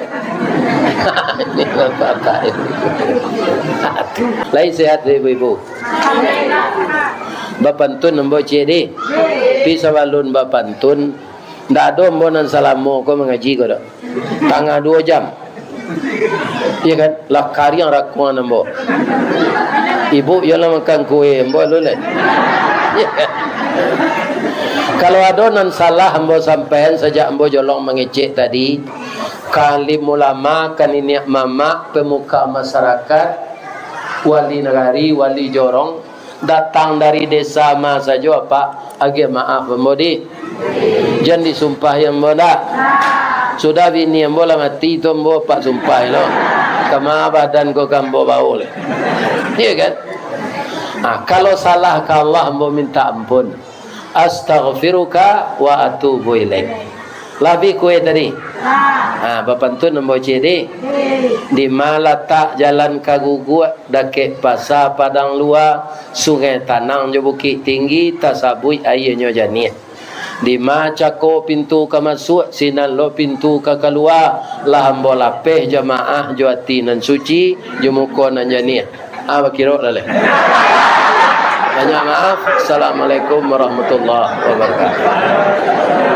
Ini bapak-bapak ini. Lai sehat, ibu-ibu? Bapantun ambo ciek deh. Tapi sabalun bapantun, ndak ado ambo nan salamo ko mangaji ko doh. Tangah duo jam. Iya kan? Lah kariang rakuang ambo. Ibu, iyo lah makan kue ambo lu lai. Iya kan? Kalau ado nan salah ambo sampaian sajak ambo jolong mangecek tadi, Ka alim ulama, ka niniak mamak, pemuka masyarakat, wali nagari, wali jorong, datang dari desa ma sajo, Apak, agiah maaf ambo di. Jan disumpahi ambo ndak? Sudah bini ambo lah mati tu, ambo Apak sumpahi lo. Kama badan ko ka ambo bao le. Iyo kan? Nah, kalau salah ka Allah, ambo minta ampun. Astaghfiruka wa atubu ilaik. Lah abih kueh tadi? Ha, bapantun ambo ciek di. Di ma latak jalan ka Guguak, dakek pasa Padang Lua, Sungai Tanang jo Bukik Tinggi, tasabuik aianyo janiah. Di ma cako pintu ka masuak, sinan lo pintu ka kalua, lah ambo lapeh jamaah jo ati nan suci, jo muko nan janiah. Ah, bakirok lah leh. Banyak maaf. Assalamualaikum warahmatullahi wabarakatuh.